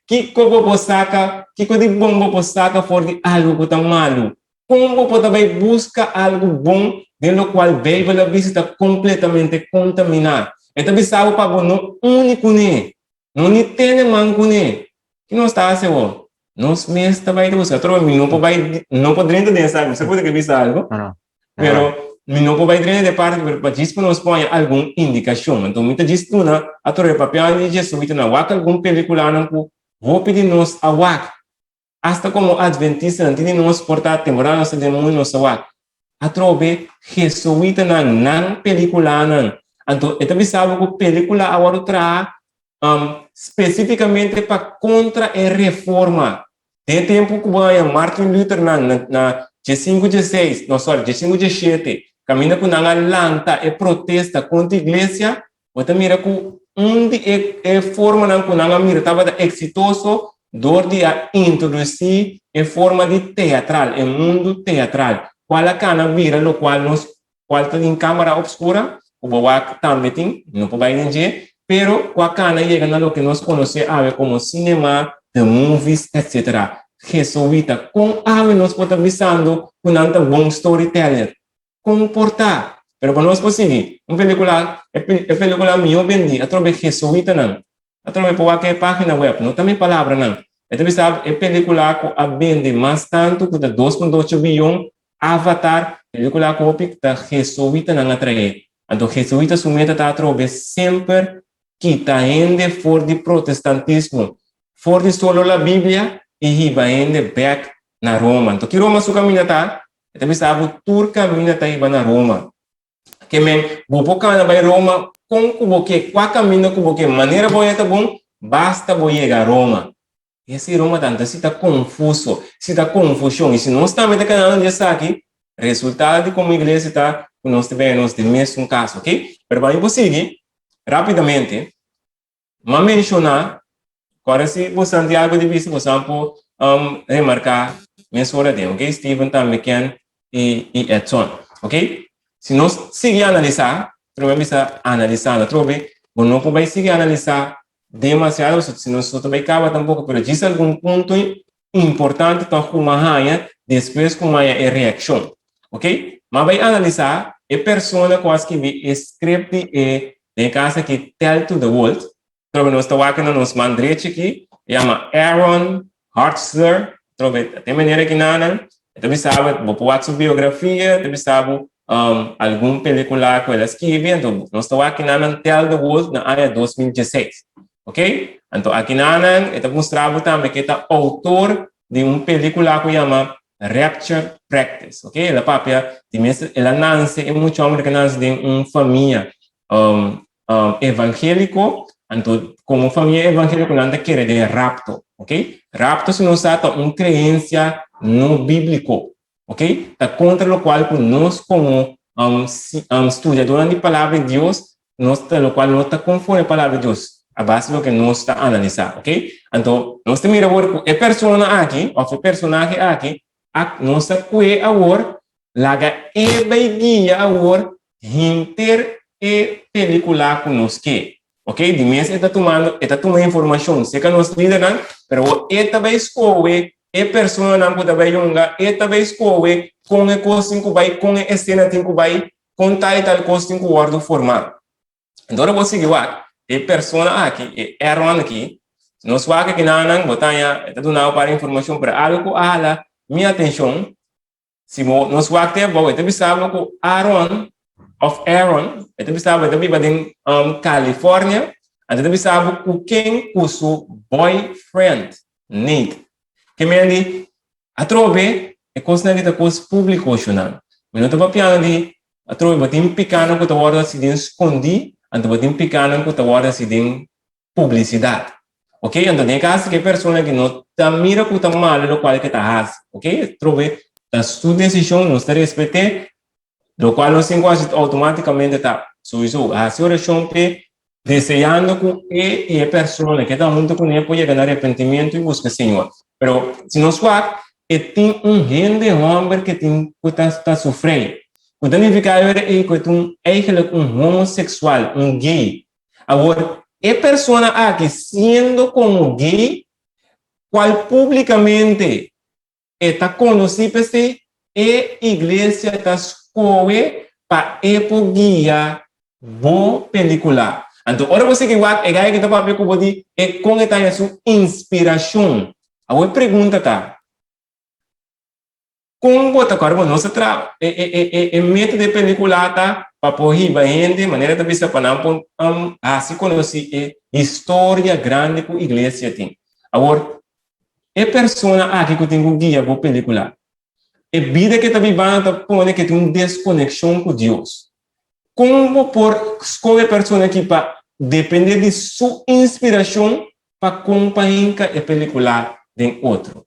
kiko bo por saka, kiko di bon bo por saka for di algu ku ta malu? Kon bo por ta bai buska algu bon den lokual Beibel a bisa ta kompletamente kontaminá? E ta bisa bo pa bo no uni kuné, no ni tene man kuné. Ki nos ta hasi awor? Nos mes ta bai ta buska. Atrobe mi no por bai, no por drenta den esaki, mi sa por ta ke bisa algu. Pero mi no por bai drenta den parti, pero pa djis pa nos poña algun indikashon. Anto mi ta djis duna atrobe papiando di jesuitanan, wak algun pelikulanan ku hopi di nos a wak. Asta komo adventistanan tin di nos por ta temporada nos ta den mundu nos ta wak. Atrobe jesuitanan nan pelikulanan. Anto e ta bisa bo ku pelikula a wòrdu traha spesifikamente pa kontra e reforma. Den e tempu ku bo haña Martin Luther nan na na diesinku dieseis, no sorry, diesinku diesshete, kaminda ku nan a lanta e protesta kontra iglesia, bo ta mira ku un di e e formanan ku nan a mira tabata eksitoso dor di a introdusí e forma di teatral, e mundu teatral, kual a kana bira lokual nos Cual ta den camara obscura, cu bo wak tambe tin, no por bay den dje, pero cu a cana yega na loke nos conoce awe como cinema, the movies, etc. Jesuita. Kon awe nos por ta bisando ku nan ta bon storyteller? Kon por ta? Pero pa nos por sigui, un pelikula, e pelikula mihó bendí atrobe Jesuitanan. Atrobe por wak e página web, no ta mi palabranan. E ta bisa e pelikula ku a bende mas tantu ku ta 2.8 biyon, Avatar, pelikula ku hopi ta Jesuitanan a trae. Anto Jesuita su meta ta atrobe semper kita hende for di protestantismo, for di solo la Biblia i hiba hende bek na Roma. Anto ki Roma su kaminda ta? E ta bisa bo tur kaminda ta hiba na Roma. Ke men, bo por kana bai Roma kon ku bo ke, kua kaminda ku bo ke, manera bo ya ta bon, basta bo yega Roma. Esei Roma ta, anto si ta konfuso, si ta konfushon. I si nos tambe ta kanando di esaki, resultado di komo iglesia ta ku nos ta bira nos den mesun kaso, ok? Pero pa mi por sigui, rapidamente, M'a menshoná, kòrda si bo Santiago di bisa bosan por remarká mesora den, ok? Steven tambe Ken i i Edson, ok? Si nos sigui analisá, promé bisa analisá atrobe, bo no por bai sigui analisá demasiado, si nos no ta bai kaba tampoko, pero djis algun punto importante tòg ku m'a haña despues ku m'a haña e reakshon, ok? M'a bai analisá e persona ku a skibi e script di e Den e kas aki Tell to the World, trobe nos ta wak na nos man drechi aki, e yama Aaron Hartzler, trobe ta e manera aki nanan, e ta bisa bo, bo por wak su biografia, e ta bisa bo algun pelikula ku el a skibi, anto nos ta wak nanan Tell the World na aña 2016, ok? Anto aki nanan e ta mustra bo tambe ku e ta outor di un pelikula ku yama Rapture Practice, ok? El a papia di mes, el a nanse, e mucha homber ke nanse den un famia um, um, evangélico, anto como famia evangélico nan ta kere den rapto, ok? Rapto si nos sa ta un creencia no bíblico, ok? Ta contra lo cual ku nos como um, si, um, studiadornan di palabra di Dios nos ta locual no ta conforme e palabra di Dios a base di loke nos ta analisa, ok? Anto, nos ta mira awor cu e persona aki, of e personahe aki, a nos ta cue awor, laga e bay guia awor henter e pelicula cu nos ke, ok? Di mes e ta tumando, e ta tuma informacion cerca nos lidernan, pero awor e ta bay scohe e personanan cu ta bay yunga, e ta bay scohe con e cos tin cu bay, con e escena tin cu bay, Kon tal i tal kos tin ku wòrdu formá? Enton ora bo sigui wak e persona aki, e Aaron aki, si nos wak aki nan, bo ta haña, e ta duna bo par informashon, pero algu ku a hala mi atenshon, si bo nos wak te abou, e ta bisa bo ku Aaron òf Aaron, e ta bisa bo e ta biba den California, anto e ta bisa bo ku ken ku su boyfriend, Nate. Ke men di, Atrobe, e kosnan aki ta kos públiko, shunan. Mi no ta papiando di, atrobe, bo tin pikánan ku ta wòrdu hasi den skondí, anto bo tin pikánan ku ta wòrdu hasi den publisidat. Oke, anto den e kaso ku e persona aki no ta mira ku ta malu lokual ke ta hasi, oke, atrobe, ta su desishon, nos ta respet'é, Locual nos tin cu haci automaticamente ta souiso haci oracion p'e, deseando cu e y e persona ke ta hunto cune por yega na arrepentimiento y busca Señor. Pero si nos wak, e tin un hende homber ke tin cu ta ta sufrei. Cu ta nifica e ora ey cu e ta un eigenlijk un homosexual, un gay. Awor, e persona aki siendo como gay, cual publicamente E ta konosí p'esei e iglesia ta skohe pa e por guia bo pelikula. Anto ora bo sigui wak e gaya ki ta papia ku bo di e kon e ta haña su inspirashon. Awor e pregunta ta, kon bo ta kòrda bo nos ta traha e e e e meta di e pelikula ta pa por hiba hende manera ta bisa pa nan por hasi konosí e historia grandi ku iglesia tin. Awor E persona aki ku tin ku guia bo pelikula, e bida ku e ta bibando ta pone ku e tin un deskonekshon ku Dios. Kon bo por skohe e persona aki pa depende di su inspirashon pa kon pa hinka e pelikula den otro?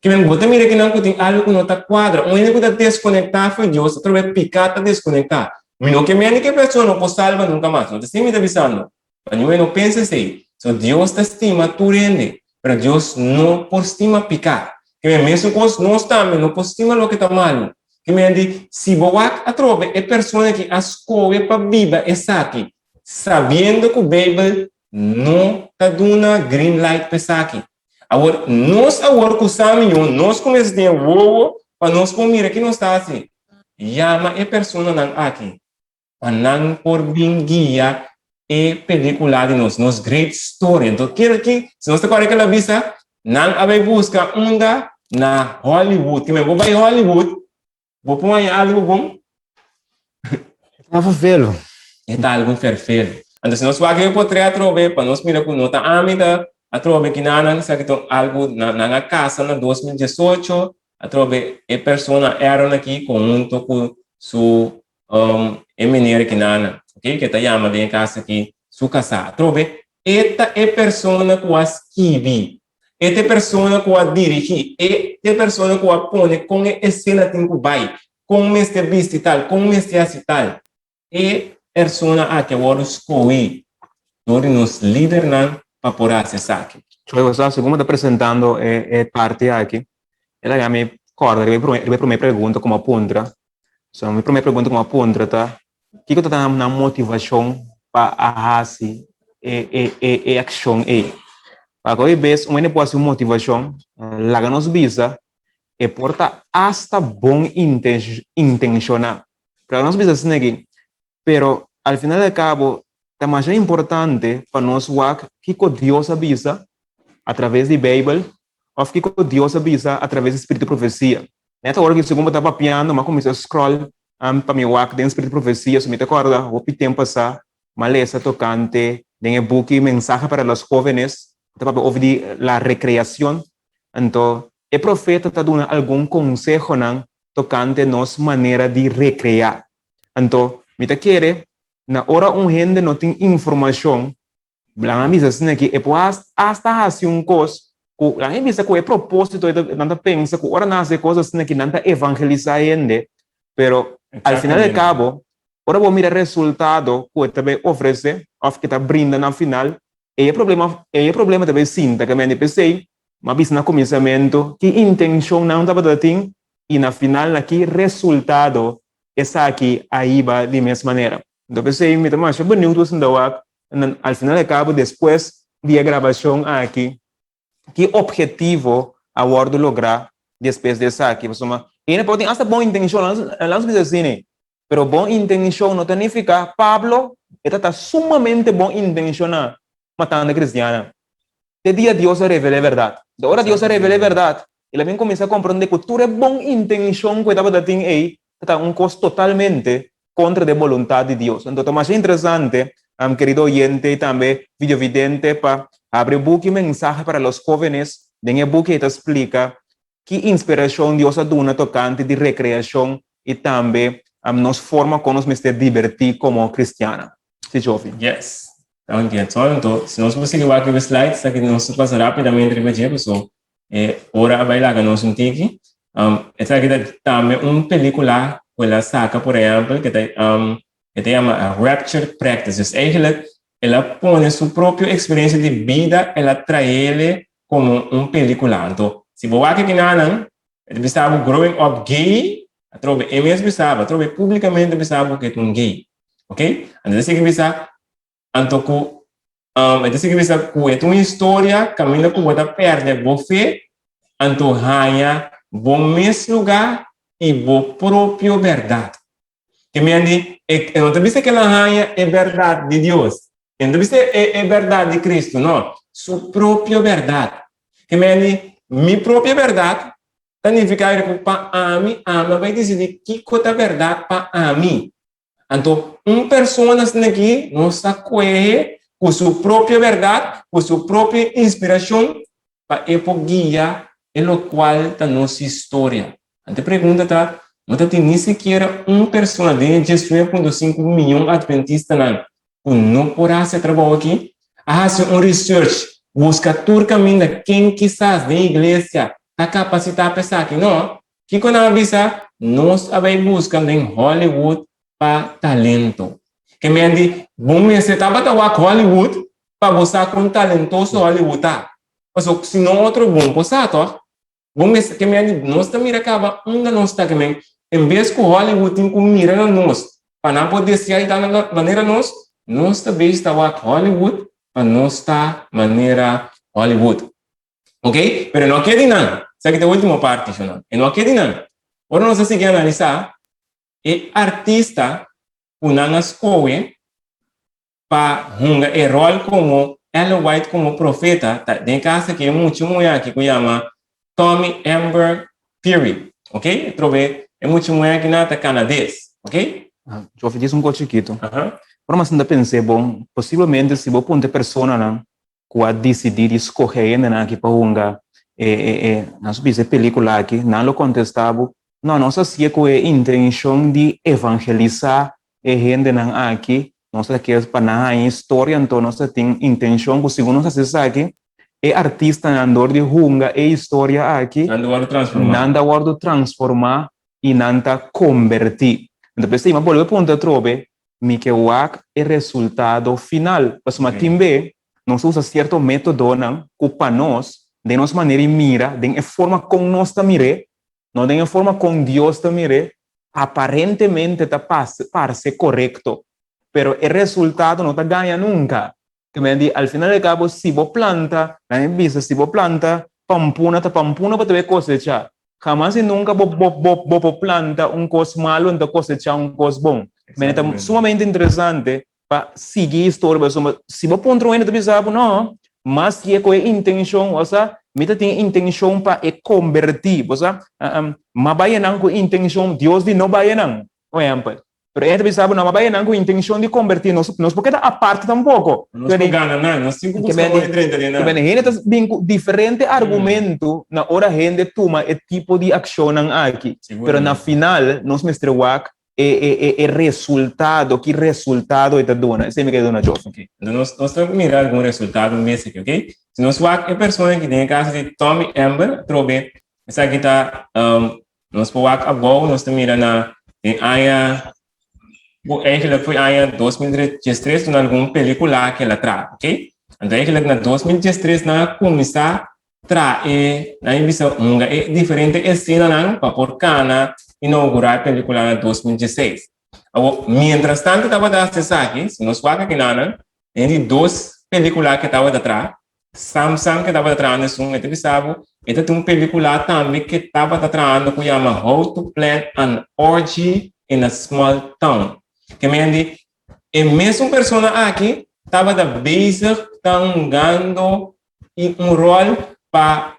Kimen bo ta mira kinan ku tin algu ku no ta kuadra. Un hende ku ta deskonektá for Dios ta trobe piká ta deskonektá. Mi no ke mende ku e persona no por salba nunka mas. No ta esei mi ta bisando. Pa niun no pensa esei. So Dios ta stima tur hende, pero Dios no por stima piká. Ke men mesun kos nos tambe no por stima loke ta malu. Ke men di, si bo wak atrobe e persona ki a skohe pa biba esaki, sabiendo ku Beibel no ta duna green light pa esaki. Awor, nos awor ku sa mihó, nos ku mester tin e wowo pa nos por mira ki nos ta hasi. Yama e personanan aki pa nan por bin guia e pelikula di nos, nos great story. Anto kere ki, si nos ta kòrda ke el a bisa, nan a bai buska unda na Hollywood. Kimen bo bai Hollywood, Bo por haña algu bon? E ta ferfelu. E ta algu ferfelu. Anto si nos wak e potré atrobe, pa nos mira ku no ta ami ta atrobe kinanan, esaki ta algu na nan a kasa na 2018, atrobe e persona Aaron aki konhunto ku su e meneer kinanan, ok, ke ta yama den e kas aki su kasá. Atrobe e ta e persona ku a skibi E ta e persona ku a dirigí, e ta e persona ku a pone kon e esena tin ku bai, kon mester bisti tal, kon mester hasi tal. E persona aki a wòrdu skohí dor di nos lidernan pa por hasi esaki. Choi, bo sa, segun bo ta presentando e parti aki, e laga mi kòrda riba e promé pregunta ku mi a puntra. So, mi promé pregunta ku mi a puntra ta, Kiko ta nan motivashon pa a hasi e akshon ei? Pasobra hopi bes un hende por hasi un motivashon, laga nos bisa e por ta asta bon intenshoná. Pero laga nos bisa asina aki, pero al final al kabo ta masha importante pa nos wak kiko Dios a bisa a traves di Beibel òf kiko Dios a bisa a traves di spiritu di profesia. Nèt awor aki segun bo ta papiando mi a kuminsá scroll Pa mi wak den Spiritu Profesia, so mi ta kòrda hopi tempu pasá mi a lesa tokante den e buki Mensaje para los Jóvenes, ku ta papia over di la rekreashon. Anto e profeta ta duna algun konsehonan tokante nos manera di rekreá. Anto mi ta kere na ora un hende no tin informashon Nan a bisa asina ki e por hasta hasi un kos ku nan a bisa ku e propósito nan ta pensa ku ora nan hasi e kos asina ki nan ta evangelisá hende, pero al final del kabo ora bo mira resultado ku e ta bai ofresé òf ke ta brinda na final ei e problema ei e problema ta bai sinta ke mende p'esei mi a bisa na kuminsamentu ki intenshon nan tabata tin i na final na ki resultado esaki a hiba di mes manera. Enton p'esei mi ta masha beniut ku esnan ta wak Al final y al cabo despues di e grabacion aki ki objetivo a wordo logra despues di esaki? Pasobra hende por tin hasta bon intencion, laat nos bisa asina, pero bon intencion no ta nifica Pablo e ta ta sumamente bon intenciona matando cristiannan. Te dia Dios a revela e berdad. Te ora Dios a revela e berdad, el a bin cuminsa comprende cu tur e bon intencion cu e tabata tin ey ta ta un cos totalmente contra di e boluntad di Dios. Anto ta masha interesante, kerido oyente y tambe videovidente, pa habri e buki Mensaje para los Jóvenes. Den e buki ey ta splica ki inspiracion Dios a duna tocante di recreacion y tambe nos forma con nos mester diberti como cristiannan. Si Jovi. Yes. Danki Edson. Anto, si nos por sigui wak riba e slides, ta ki nos ta pasa rapidamente riba dje, paso e ora a bai laga nos un tiki. Esaki ta tambe un pelicula cu el a saca, por ehempel, cu ta, e ta yama Rapture Practice. Dus eigenlijk el a pone su propio experiencia di bida, el a traele como un pelicula. Anto, si bo wak aki nanan, e ta bisa bo growing up gay, atrobe e mes bisa bo, atrobe publicamente bisa bo cu e ta un gay. Ok? Anto e ta sigui bisa, anto ku um, e ta sigui bisa ku e ta un historia kaminda ku bo ta pèrdè bo fe, anto haña bo mes lugá i bo propio bèrdat. Ke men di, e, e no ta bisa ke el a haña e bèrdat di Dios. E no ta bisa e, e bèrdat di Kristu, no. Su propio bèrdat. Ke men di, mi propio bèrdat ta nifiká ku pa ami, ami a bai disidí kiko ta bèrdat pa ami. Anto, un persona asina aki nos ta kohe ku su propio bèrdat, ku su propio inspirashon pa e por guia e lokual ta nos historia. Anto e pregunta ta, no ta tin ni sikiera un persona den e 19.5 mion atventistanan ku no por hasi e trabou aki? A hasi un research, buska tur kaminda ken kisas den iglesia ta kapasitá pa esaki? No. Kiko nan a bisa? Nos a bai buska den Hollywood pa talento. Ke men di, bo mester tabata wak Hollywood pa bo sa kon talentoso Hollywood ta. Pasobra si no otro bo no por sa tòg? Bo mester, ke men di, nos ta mira kaba unda nos ta. Ke men, en bes ku Hollywood tin ku mira na nos pa nan por deseá di ta manera nos, nos ta bezig ta wak Hollywood pa nos ta manera Hollywood. Ok? Pero e no a keda di nan. Esaki ta e ultimo parti, shonnan. E no a keda di nan. Ora nos a sigui analisá, e artista ku nan a skohe pa hunga e ròl komo Ellen White komo profeta ta den e kas aki e mucha muhé aki ku yama Tommy Amber Peary. Ok? E trobe e mucha muhé aki nan ta kanades. Ok? Joffrey, djis un kos chikitu. Ora mas nan ta pens'é bon, posiblemente si bo puntra e personanan ku a disidí di skohe e hendenan aki pa hunga e e e nos bisa e pelikula aki, nan lo kontestá bo, No, nos hasié ku e intenshon di evangelisá e hendenan aki, nos ta kier pa nan haña historia, anto nos ta tin intenshon ku segun nos hasi esaki, e artistanan dor di hunga e historia aki, Nan ta wòrdu transformá. nan ta wòrdu transformá i nan ta kombertí. Anto p'esei mi a bolbe puntra atrobe, Mi ke wak e resultado final. Pasobra tin be nos usa sierto métodonan ku pa nos, den nos manera di mira, den e forma kon nos ta mir'é, no den e forma kon Dios ta mir'é, aparentemente ta parse korekto, pero e resultado no ta gaña nunka. Ke men di, al final di kabo, si bo planta, nan e bisa, si bo planta pampuna, ta pampuna bo ta bai kosechá. Hamas i nunka bo bo bo bo por planta un kos malu anto kosechá un kos bon. Men ta sumamente interesante pa sigui historia pasobra si bo puntra un hende ta bisa bo no, mas si e ku e intenshon, osea mi ta tin e intenshon pa e kombertí, bo sa, m'a bai enan ku intenshon, Dios di no bai enan, un ehèmpel. Pero e ta bisa bo, no a bai nan ku intencion di kombertí, nos nos por keda aparte tampoko. Nos por gana nan, nos tin ku buska ora di drenta den nan. Ke men hende ta bin ku diferente argumento na ora hende tuma e tipo di akshonnan aki. Pero na final nos mester wak e e e e resultado, ki resultado e ta duna. Esei mi ke duna Jof. Ok, enton nos nos ta mira algun resultado mes aki, ok. Si nos wak e persona ki den e kaso di Tommy Amber atrobe, esaki ta Nos por wak abou, nos ta mira na den aña, bo eigenlijk foi aña 2013 toen algun pelicula ke la tra, ok? Anto eigenlijk na 2013 nan a kuminsá tra e, nan a bisa hunga e diferente escenanan pa por kana inaugurá e pelicula na 2016. Awor, mientras tanto tabata hasi esaki, si nos wak akinanan, den di dos pelicula ke tabata tra, Sam Sam ke tabata trahando esun, e ta bisa bo, e ta tin un pelikula tambe ke tabata trahando ku yama How to Plan an Orgy in a Small Town. Ke men di, e mesun persona aki tabata bezig ta hungando un ròl pa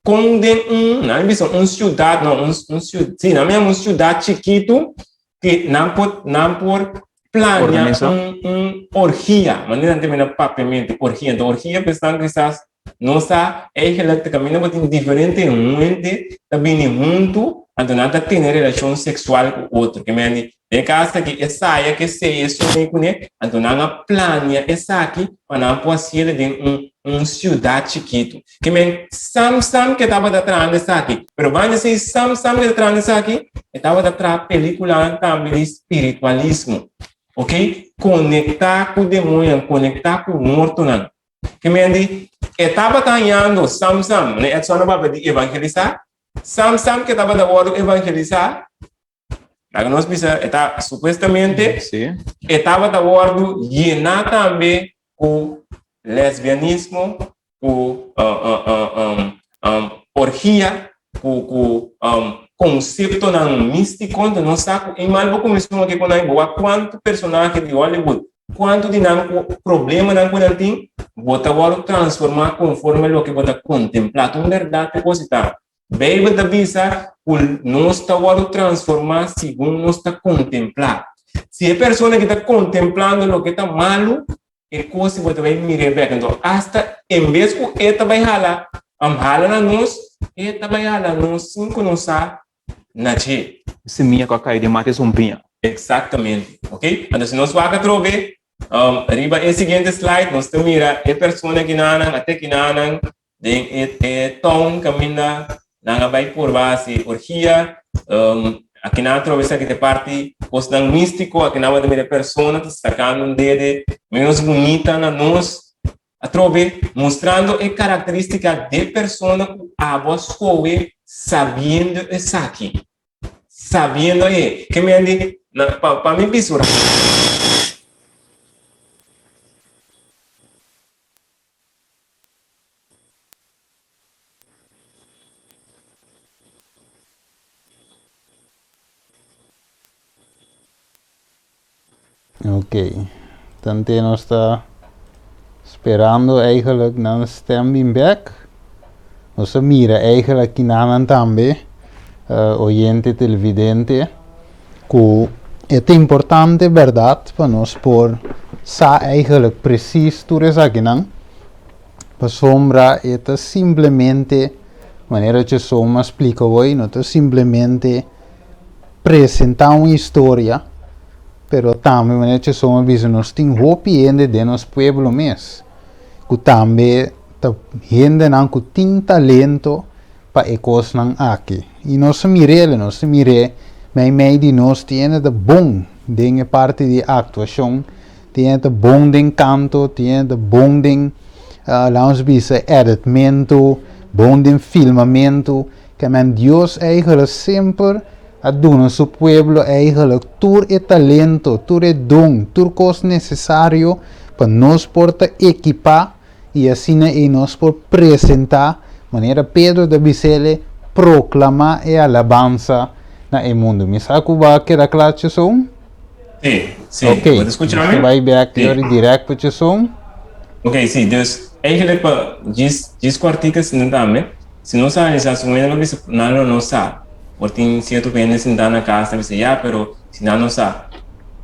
kon den un, nan a bisa un siudat, no, un, un siu, si, nan a yama un siudat chikitu ku nan por, nan por plania Organisa. un, un orgia. Manera nan ta mira papiamentu, orgia. Enton orgia pensando kisas no sa eigenlijk ta kaminda bo tin diferente hende ta bini huntu, anto nan ta tene relashon seksual ku otro. Ke men di, den e kas aki e saya ke sei e soña kuné, anto nan a plania esaki pa nan por hasiel den un un siudat chikitu. Ke men sam sam ke tabata trahando esaki, pero banda esei sam sam ke ta trahando esaki, e tabata traha pelikulanan tambe di spiritualismo. Ok, konektá ku demoñonan, konektá ku mortonan. Ke men di, e tabata hañando sam sam, ne Edson a papia di evangelisá, sam sam ke tabata wòrdu evangelisá, Laga nos bisa, e ta supuestamente, e tabata wòrdu yená tambe ku lesbianismo, ku orgia, ku ku konseptonan místiko. Enton nos sa ku e mal bo kuminsá aki ku nan, bo wak kuantu personahe di Hollywood, kuantu di nan ku problemanan ku nan tin, bo ta wòrdu transformá konforme loke bo ta kontemplá. Ta un bèrdat ku kos ta. Beibel ta bisa ku nos ta wòrdu transformá segun nos ta kontemplá. Si e persona ki ta kontemplando loke ta malu, e kos bo ta bai mir'é bèk. Anto, asta en bes ku e ta bai hala, hala na nos, e ta bai hala nos sin ku nos sa na dje. Simia ku a kai den mata e sumpiña. Eksaktamente. Ok? Anto, si nos wak atrobe, riba e siguiente slide, nos ta mira e persona kinanan, ate kinanan, Den e e town kaminda nan a bai purba hasi orgia, aki nan a trobe esaki ta e parti kosnan místiko, aki nan a mira e persona ta sakando un dede menos bunita na nos, atrobe mustrando e karakterístika de persona ku abo a skohe sabiendo esaki, sabiendo e, ke men di pa mi bisura. Ok. Tante nos ta sperando eigenlijk nan stem bin bek. Nos a mira eigenlijk kinanan tambe, oyente televidente, ku e ta importante bèrdat pa nos por sa eigenlijk presis tur esakinan, pasobra e ta simplemente, manera Chesoma a splika hoy, no ta simplemente presentá un historia, pero tambe manera Chesoma a bisa nos tin hopi hende den nos pueblo mes ku tambe ta hendenan ku tin talento pa e kosnan aki. I nos a mir'el, nos a mir'é meimei di nos tin hende ta bon den e parti di aktuashon, tin hende ta bon den kanto, tin hende ta bon den, laat nos bisa, editmentu, bon den filmamentu. Ke men Dios eigenlijk semper a duna su pueblo eigenlijk tur e talento, tur e don, tur kos nesesario pa nos por ta ekipá i asina ei nos por presentá, manera Pedro ta bis'el, proklamá e alabansa na e mundu. Mi sa ku bo a keda kla, Cheson? Sí, sí. Ok, Bo ta skucha nos mi? ta bai bèk Sí. yori dirèkt pa Cheson. Ok, sí. Dus, eigenlijk pa djis, djis kòrtiku asina tambe, si nos analisá su hende lo bisa nan lo no sa. Por tin sierto hende sintá na kas ta bisa, ya, pero si nan no sa.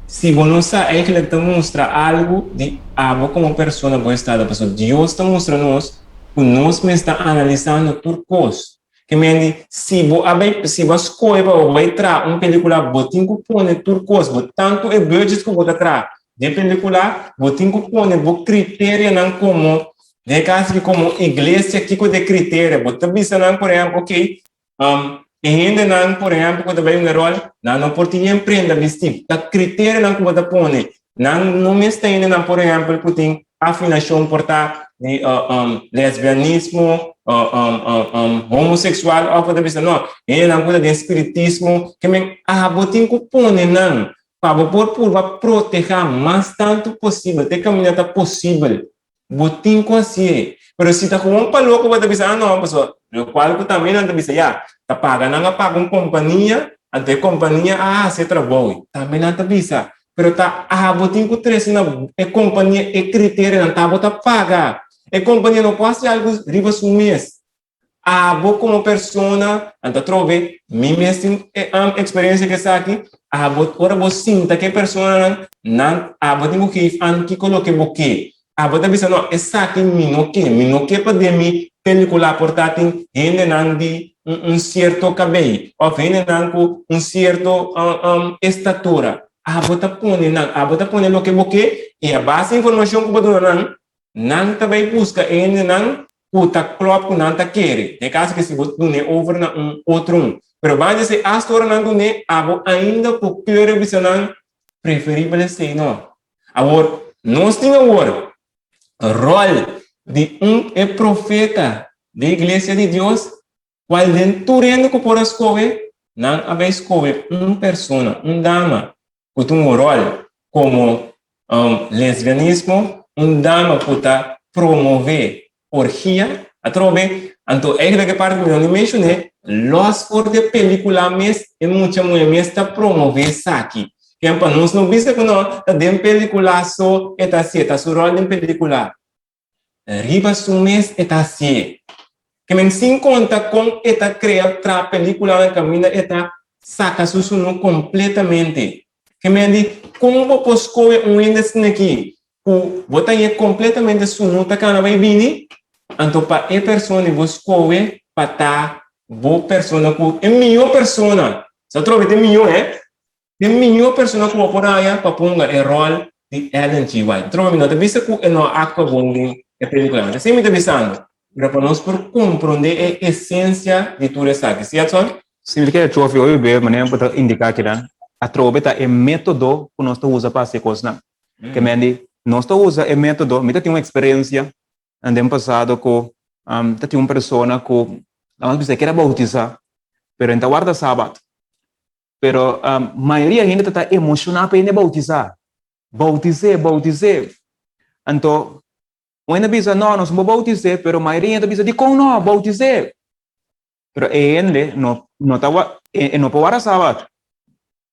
Si bo no sa eigenlijk ta mustra algu di abo komo persona bo estado, pasobra Dios ta mustra nos ku nos mes ta analisando tur kos. Ke men di, si bo a bai, si bo a skohe pa bo bai traha un pelikula, bo tin ku pone tur kos, bo tantu e budget ku bo ta traha den pelikula, bo tin ku pone bo kriterianan komo, den e kaso aki komo iglesia, kiko ta e kriteria? Bo ta bisa nan, por ehèmpel, oke, e hendenan, por ehèmpel, ku ta bai un ròl, nan no por tin yen prenda bistí. Ta kriterianan ku bo ta pone. Nan no mester hendenan, por ehèmpel, ku tin afinashon por ta di lesbianismo, homoseksual òf bo ta bisa no, hendenan ku ta den spiritismo, ke men abo tin ku pone nan pa bo por purba protehá mas tantu posibel, te kaminda ta posibel. Bo tin ku hasié. Pero si ta gewoon pa loko bo ta bisa, ah no, pasobra lokual ku tambe nan ta bisa ya, ta paga nan a paga un kompania, anto e kompania a hasi e trabou. Tambe nan ta bisa, pero ta abo tin ku trese na e kompania e kriterionan, ta abo ta paga. E kompania no por hasi algu riba su mes. Abo komo persona, anto atrobe mi mes tin e eksperensia ku esaki, abo ora bo sinta ku e personanan, nan abo tin ku geef an kiko loke bo ke. Abo ta bisa no, esaki mi no ke, mi no ke pa den mi pelikula por ta tin hendenan di un sierto kabei òf hendenan ku un sierto estatura. Abo ta pone nan, abo ta pone loke bo ke i a base informashon ku bo duna nan, Nan ta bai buska e hendenan ku ta klòp ku nan ta kere. Den kaso ke si bo dun'é over na un otro un. Pero ban di esei asta ora nan dun'é, abo ainda por kere bisa nan preferibel esei no. Awor, nos tin awor ròl di un e profeta di Iglesia di Dios, kual den tur hende ku por a skohe, nan a bai skohe un persona, un dama, ku tin un ròl komo lesbianismo, un dama ku ta promové orgia atrobe. Anto eigenlijk e parti ku mi no ni menshoné, lòs for di e pelíkula mes, e mucha muhé mes ta promové esaki. Ken pa nos no bisa ku no ta den pelíkula so e ta hasié, ta su ròl den pelíkula. Riba su mes e ta hasié. Ke men sin konta kon e ta krea tra pelikulanan kaminda e ta saka su sunu kompletamente. Ke men di, kon bo por skohe un hende asina aki ku bo ta hañ'é kompletamente sunu ta kana bai bini? Anto pa e persona di bo skohe pa ta bo persona ku e mihó persona. Sa trobe ta e mihó, hè? E mihó persona ku bo por haña pa ponga e ròl di Ellen G. White. Trobe mi no ta bisa ku e no a aktua bon den e pelikula. Mi ta siempre ta bisando, pero pa nos por komprondé e esensia di tur esaki. Si, Edson? Si, mi ta kere trofi hopi be manera bo ta indiká kinan. Atrobe ta e método ku nos ta usa pa hasi e kosnan. Ke men di, nos ta usa e método, mi ta tin un eksperensia den pasado ku ta tin un persona ku, laga nos bisa, e kere boutisá, pero e no ta warda sabat. Pero mayoria hende ta ta emoshoná pa hende boutisá. Boutis'é, boutis'é. Anto, un hende a bisa, no, nos no por boutis'é, pero mayoria hende ta bisa, dikon no? Boutis'é. Pero e hende no, no ta, e no por warda sabat.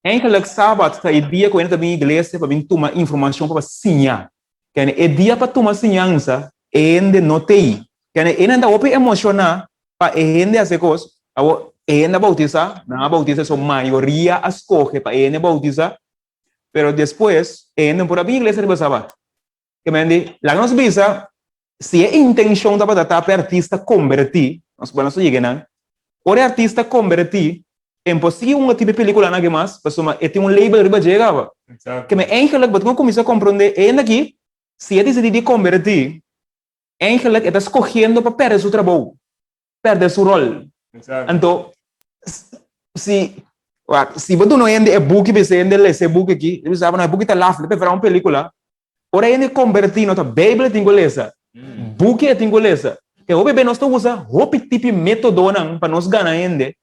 Eigenlijk Sabat ta e dia ku hende ta bin iglesia pa bin tuma informashon pa siña. Kende e dia pa tuma siñansa e hende no t'ei. Kende e nan ta hopi emoshoná pa e hende hasi e kos. Awor e hende a boutisá, nan a boutisá so mayoria a skohe pa e hende boutisá, pero despues e hende no por a bin iglesia riba Sabat. Ke men di, laga nos bisa, si e intenshon tabata ta pa e artista kombertí, nos por nos a yega einan, ora e artista kombertí, e no por sigui hunga tipo e pelikulanan aki mas, pasobra e tin un label riba dje kaba. Ke men eigenlik bo tin ku kuminsá komprondé e hende aki, si e disidí di kombertí, eigenlik e ta skohiendo pa pèrdè su trabou, pèrdè su ròl. Anto, si, wak, si bo duna un hende e buki, bisa e hende lesa e buki aki, e bisa, no, e buki ta laf, mi preferá un pelikula. Ora hende kombertí no ta Beibel e tin ku lesa, buki e tin ku lesa. Ke hopi be nos ta usa hopi tipi métodonan pa nos gana hende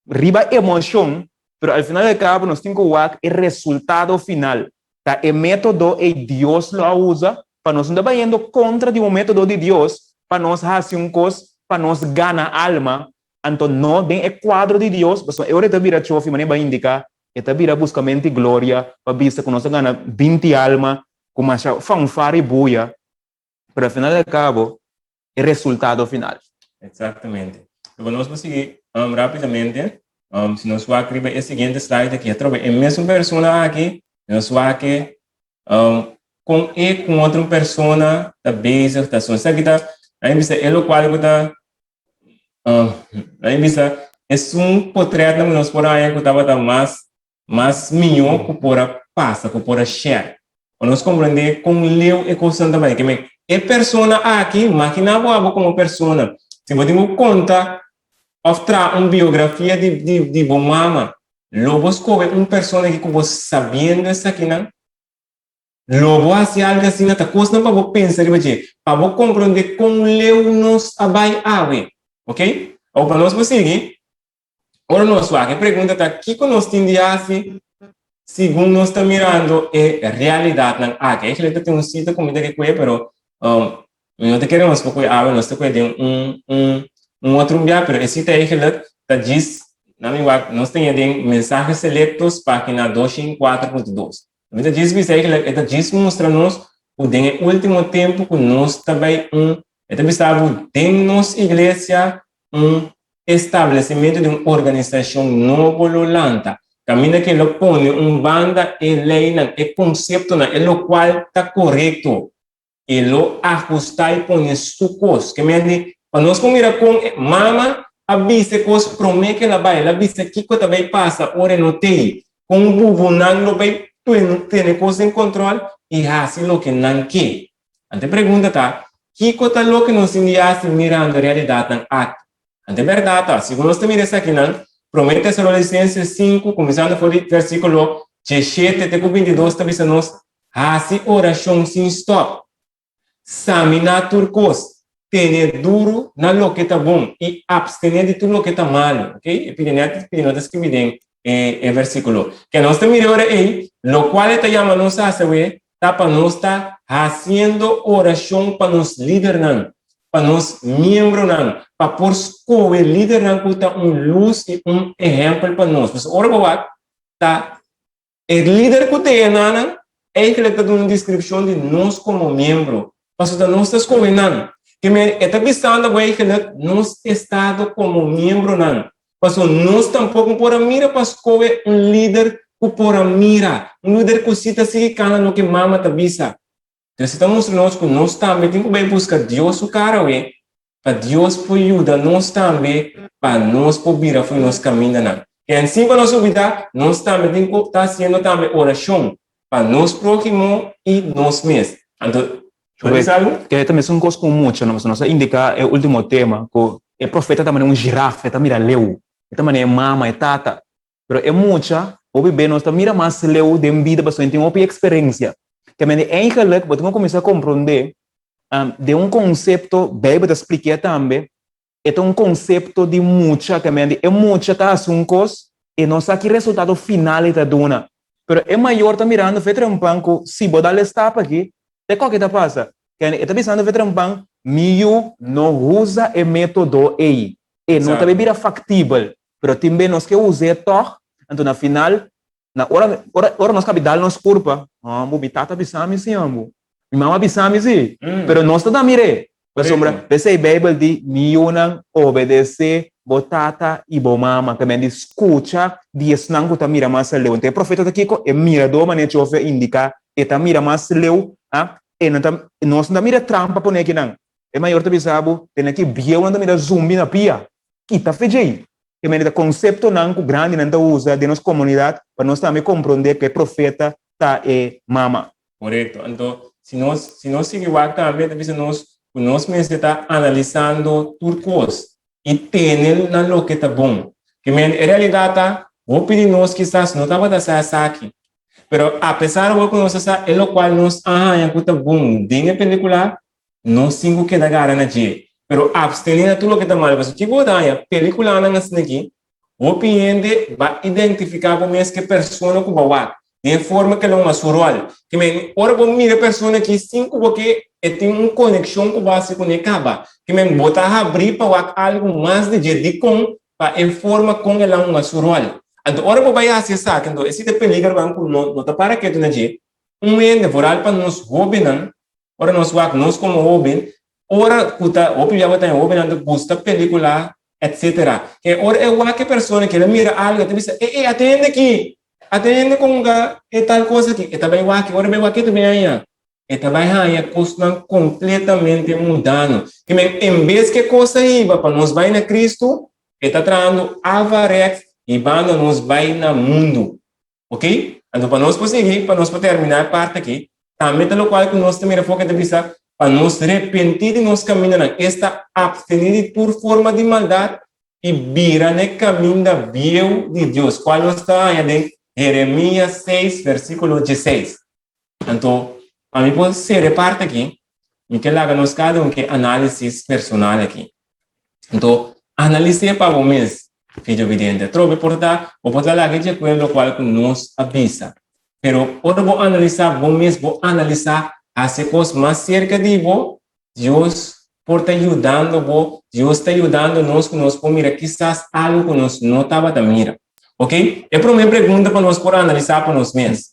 riba emoshon, pero al final del kabo nos tin ku wak e resultado final. Ta e método ei Dios lo a usa pa nos no ta bayendo kontra di un método di Dios pa nos hasi un kos pa nos gana alma, anto no den e kuadro di Dios, pasobra e ora e ta bira chofi manera bo a indiká E ta bira buscamento di gloria pa bisa cu nos a gana 20 alma cu masha fanfara y buya, pero al final y al cabo e resultado final. Exactamente. Pero nos por sigui rapidamente, si nos wak riba e siguiente slide aki, atrobe e mesun persona aki, nos wak e con e cu otro persona ta bezig ta so. Esaki ta, a bisa e locual cu ta Nan bisa, esun potretnan ku nos por haña ku tabata mas mas mihó ku por a pasa, ku por a share. Pa nos komprendé kon leu e kosnan ta bai. Ke men, e persona aki, maginá bo abo komo persona, si bo tin ku konta òf traha un biografia di di di bo mama, lo bo skohe un persona aki ku bo sabiendo esakinan? Lo bo hasi algu asina ta kosnan pa bo pensa riba dje, pa bo komprondé kon leu nos a bai awe. Ok? Awor pa nos por sigui, ora nos wak e pregunta ta kiko nos tin di hasi segun nos ta mirando e realidatnan aki. Eigenlijk ta tin un sita ku mi ta ke kue pero mi no ta kere nos por kue awe, nos ta kue den un un un otro bia, pero e sita eigenlijk ta djis, na mi wak, nos tene den Mensajes Selectos, pagina 204.2. Mi ta djis bisa eigenlijk, e ta djis mustra nos ku den e último tempu ku nos ta bai un, e ta bisa bo den nos iglesia un establesimentu di un organisashon nobo lo lanta, kaminda ke lo pone un banda e leinan, e konseptonan, e lokual ta korekto. E lo ahustá i pone su kos. Ke men di, pa nos por mira kon e mama a bisa e kos promé ku el a bai. El a bisa kiko ta bai pasa ora e no t'ei. Kon bubunan lo bai tene kos den kòntròl i hasi loke nan ke. Anto e pregunta ta, kiko ta loke nos tin di hasi mirando e realidatnan aki? Anto e bèrdat ta, segun nos ta mira esakinan, Promé Tesalonisenses 5, kuminsando for di versíkulo 17 te ku 22 ta bisa nos, Hasi orashon sin stòp. Saminá tur kos. Tene duru na loke ta bon i apstené di tur loke ta malu. Ok, e pidi nèt pidi no ta skibí den e versíkulo. Ke nos ta mira e ora ei, lokual e ta yama nos hasi awe ta pa nos ta hasiendo orashon pa nos lidernan, pa nos miembronan, pa por skohe lidernan ku ta un lus i un ehèmpel pa nos. Pasobra ora bo wak ta E lider ku ta yena nan eigenlijk ta duna un deskripshon di nos komo miembro, pasobra ta nos ta skohe nan. Ke men e ta bisando ku eigenlijk nos estado komo miembronan, pasobra nos tampoko por a mira pa skohe un lider ku por a mira, un lider ku si ta sigui kana loke mama ta bisa. Entonces ta mustra nos ku nos tambe tin ku bai buska Dios su kara awe, pa Dios por yuda nos tambe pa nos por bira for nos kamindanan. Ken sin pa nos olbida, nos tambe tin ku ta hasiendo tambe orashon pa nos próhimo i nos mes. Anto, bo bisa algu? Kere ta mesun kos ku un mucha, no? Pasobra nos a indiká e último tema ku e profeta ta manera un jiraf, e ta mira leu, e ta manera e mama, e tata. Pero e mucha, hopi be nos ta mira mas leu den bida pasobra e tin hopi eksperensia. Ke mende eigenlik bo tin ku kuminsá komprondé den un konsepto, Beibel ta splik'é tambe, e ta un konsepto di mucha, ke mende e mucha ta hasi un kos, e no sa ki resultado final e ta duna. Pero e mayor ta mirando fe trempan ku si bo dal e stap aki, te koke ta pasa. Ke e ta bisando fe trempan, mi yu no usa e metodo ei, e no ta bira faktibel. Pero tin be nos ke us'é tòg, anto na final. Na ora ora ora nos kabi dal nos kurpa, Ambu, mi tata bisa mi si, ambu. Mi mama bisa mi si. Pero nos ta da mir'é. Pasobra p'esei Beibel di, Mi yunan, obedesé bo tata i bo mama. Ta men di skucha di esnan ku ta mira mas aleu. Anto e profeta ta kiko? E miradó, manera Chofe a indiká, e ta mira mas leu. A E no ta, nos no ta mira trampa pone akinan. E mayor ta bisa bo, Tene aki bieunan ta mira zumbi na pia. Kita fe djei. Ke mende ta konseptonan ku grandinan ta usa den nos komunidat pa nos tambe komprondé ku e profeta ta e mama. Korekto. Anto, si nos, si nos sigui wak tambe, ta bisa nos ku nos mester ta analisando tur kos i tene na loke ta bon. Ke mende, e realidat ta, hopi di nos kisas no tabata sa esaki. Pero apesar awor ku nos a sa e lokual nos a haña ku ta bon den e pelikula, nos tin ku keda gara na dje. Pero abstené na tur loke ta malu. Pasobra kiko bo ta haña? Pelikulanan asina aki, hopi hende ba identifiká bo mes ku e persona ku bo a wak, den e forma ku el a hunga su ròl. Ke men, ora bo mira e persona aki sin ku bo ke e tin un konekshon ku bo hasi kuné kaba. Ke men, bo ta habrí pa wak algu mas di dje. Dikon? Pa e forma kon el a hunga su ròl. Anto ora bo bai hasi esaki, anto esei ta e peliger ku ku no no ta para ketu na dje. Un hende, vooral pa nos hóbennan, ora nos wak nos komo hóben, ora ku ta hopi bia bo ta e hóbennan ta gusta pelikula etsetera. Ke ora e wak e persona ke el a mira algu e ta bisa, e e ata hende aki, ata hende ku hunga e tal kos aki. E ta bai wak, ora e bai wak e ta bai haña. E ta bai haña kosnan kompletamente mundano. Ke men, en bes ke kos a hiba pa nos bai na Kristu, e ta trahando avarèks hibando nos bai na mundu. Ok? Anto pa nos por sigui, pa nos por terminá e parti aki, tambe ta lokual ku nos ta mira afó ke ta bisa pa nos repentí di nos kamindanan, esta apstené di tur forma di maldat i bira na e kaminda bieu di Dios, kual nos ta haña den Jeremias seis, versíkulo dieseis. Anto, pa mi por sera e parti aki, mi ke laga nos kada un ke análisis personal aki. Anto, analis'é pa bo mes, fidjo vidente. Atrobe por ta, bo por ta laga dje kuen lokual ku nos a bisa. Pero ora bo analisá bo mes, bo analisá hasi e kos mas serka di bo, Dios por ta yudando bo, Dios ta yudando nos ku nos por mira kisas algu ku nos no tabata mira. Ok? E promé pregunta pa nos por analisá pa nos mes.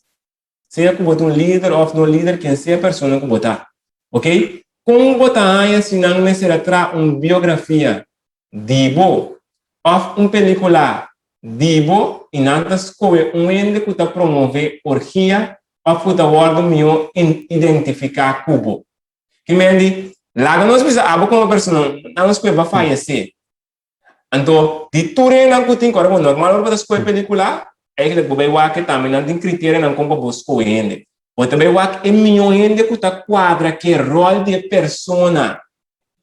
Sea ku bo ta un lider òf no lider, ken sea e persona ku bo ta. Ok? Kon bo ta haña si nan mester a traha un biografia di bo òf un pelíkula di bo i nan ta skohe un hende ku ta promové orgia òf ku ta wòrdu mihó identifiká ku bo? Ki men di, Laga nos bisa abo komo persona, nan a skohe pa fayesé. Anto, di tur hendenan ku tin, kòrda bo, normal ora bo ta skohe pelikula, eigenlijk bo bai wak e tambe nan tin kriterianan kon pa bo skohe hende. Bo ta bai wak e mihó hende ku ta kuadra ku e ròl di e persona,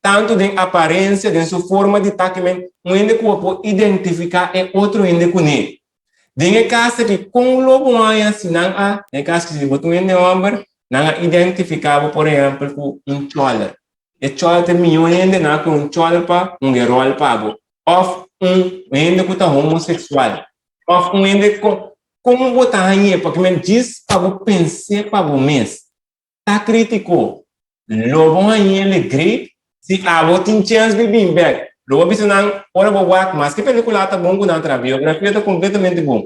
tantu den aparensia, den su forma di ta, ke men un hende ku bo por identifiká e otro hende kuné. Den e kas aki, kon lo bo haña si nan a, den e kas aki si bo ta un hende hòmber, nan a identifiká bo por ehèmpel ku un chòler. E chòler ta e mihó hende nan a kohe un chòler pa un geròl pa bo òf un hende ku ta homoseksual òf un hende ku kon bo ta hañ'é pasobra men djis pa bo pens'é pa bo mes ta kritiko lo bo hañ'é le great si abo tin chèns di bin bèk lo bo bisa nan ora bo wak maske pelikula ta bon ku nan traha biografia ta kompletamente bon.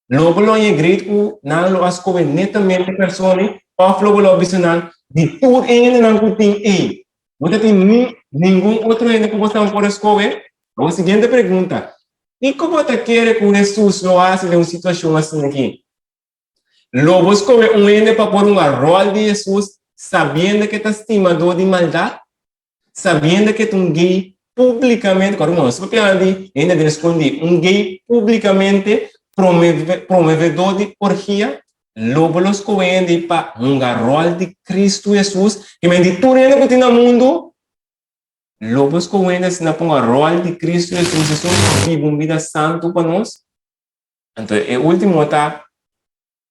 Lo bo lo haña great ku nan lo a skohe netamente persona òf lo bo lo a bisa nan di tur e hendenan ku tin ei, bo ta tin ni ningun otro hende ku bo sa por a skohe? Awor siguiente pregunta, Kiko bo ta kere ku Hesus lo hasi den un situashon asina aki? Lo bo skohe un hende pa por hunga ròl di Hesus sabiendo ku e ta stimadó di maldat? Sabiendo ke ta un gay publicamente, kòrda nos papia di hende den skondí, un gay publicamente promovedor di orgia, lo bo lo skohe hende pa hunga ròl di Cristo Hesus, ke men di tur hende ku tin na mundu, lo bo skohe hende asina pa hunga ròl di Cristo Hesus, esun ku biba un bida santu pa nos. Anto e último ta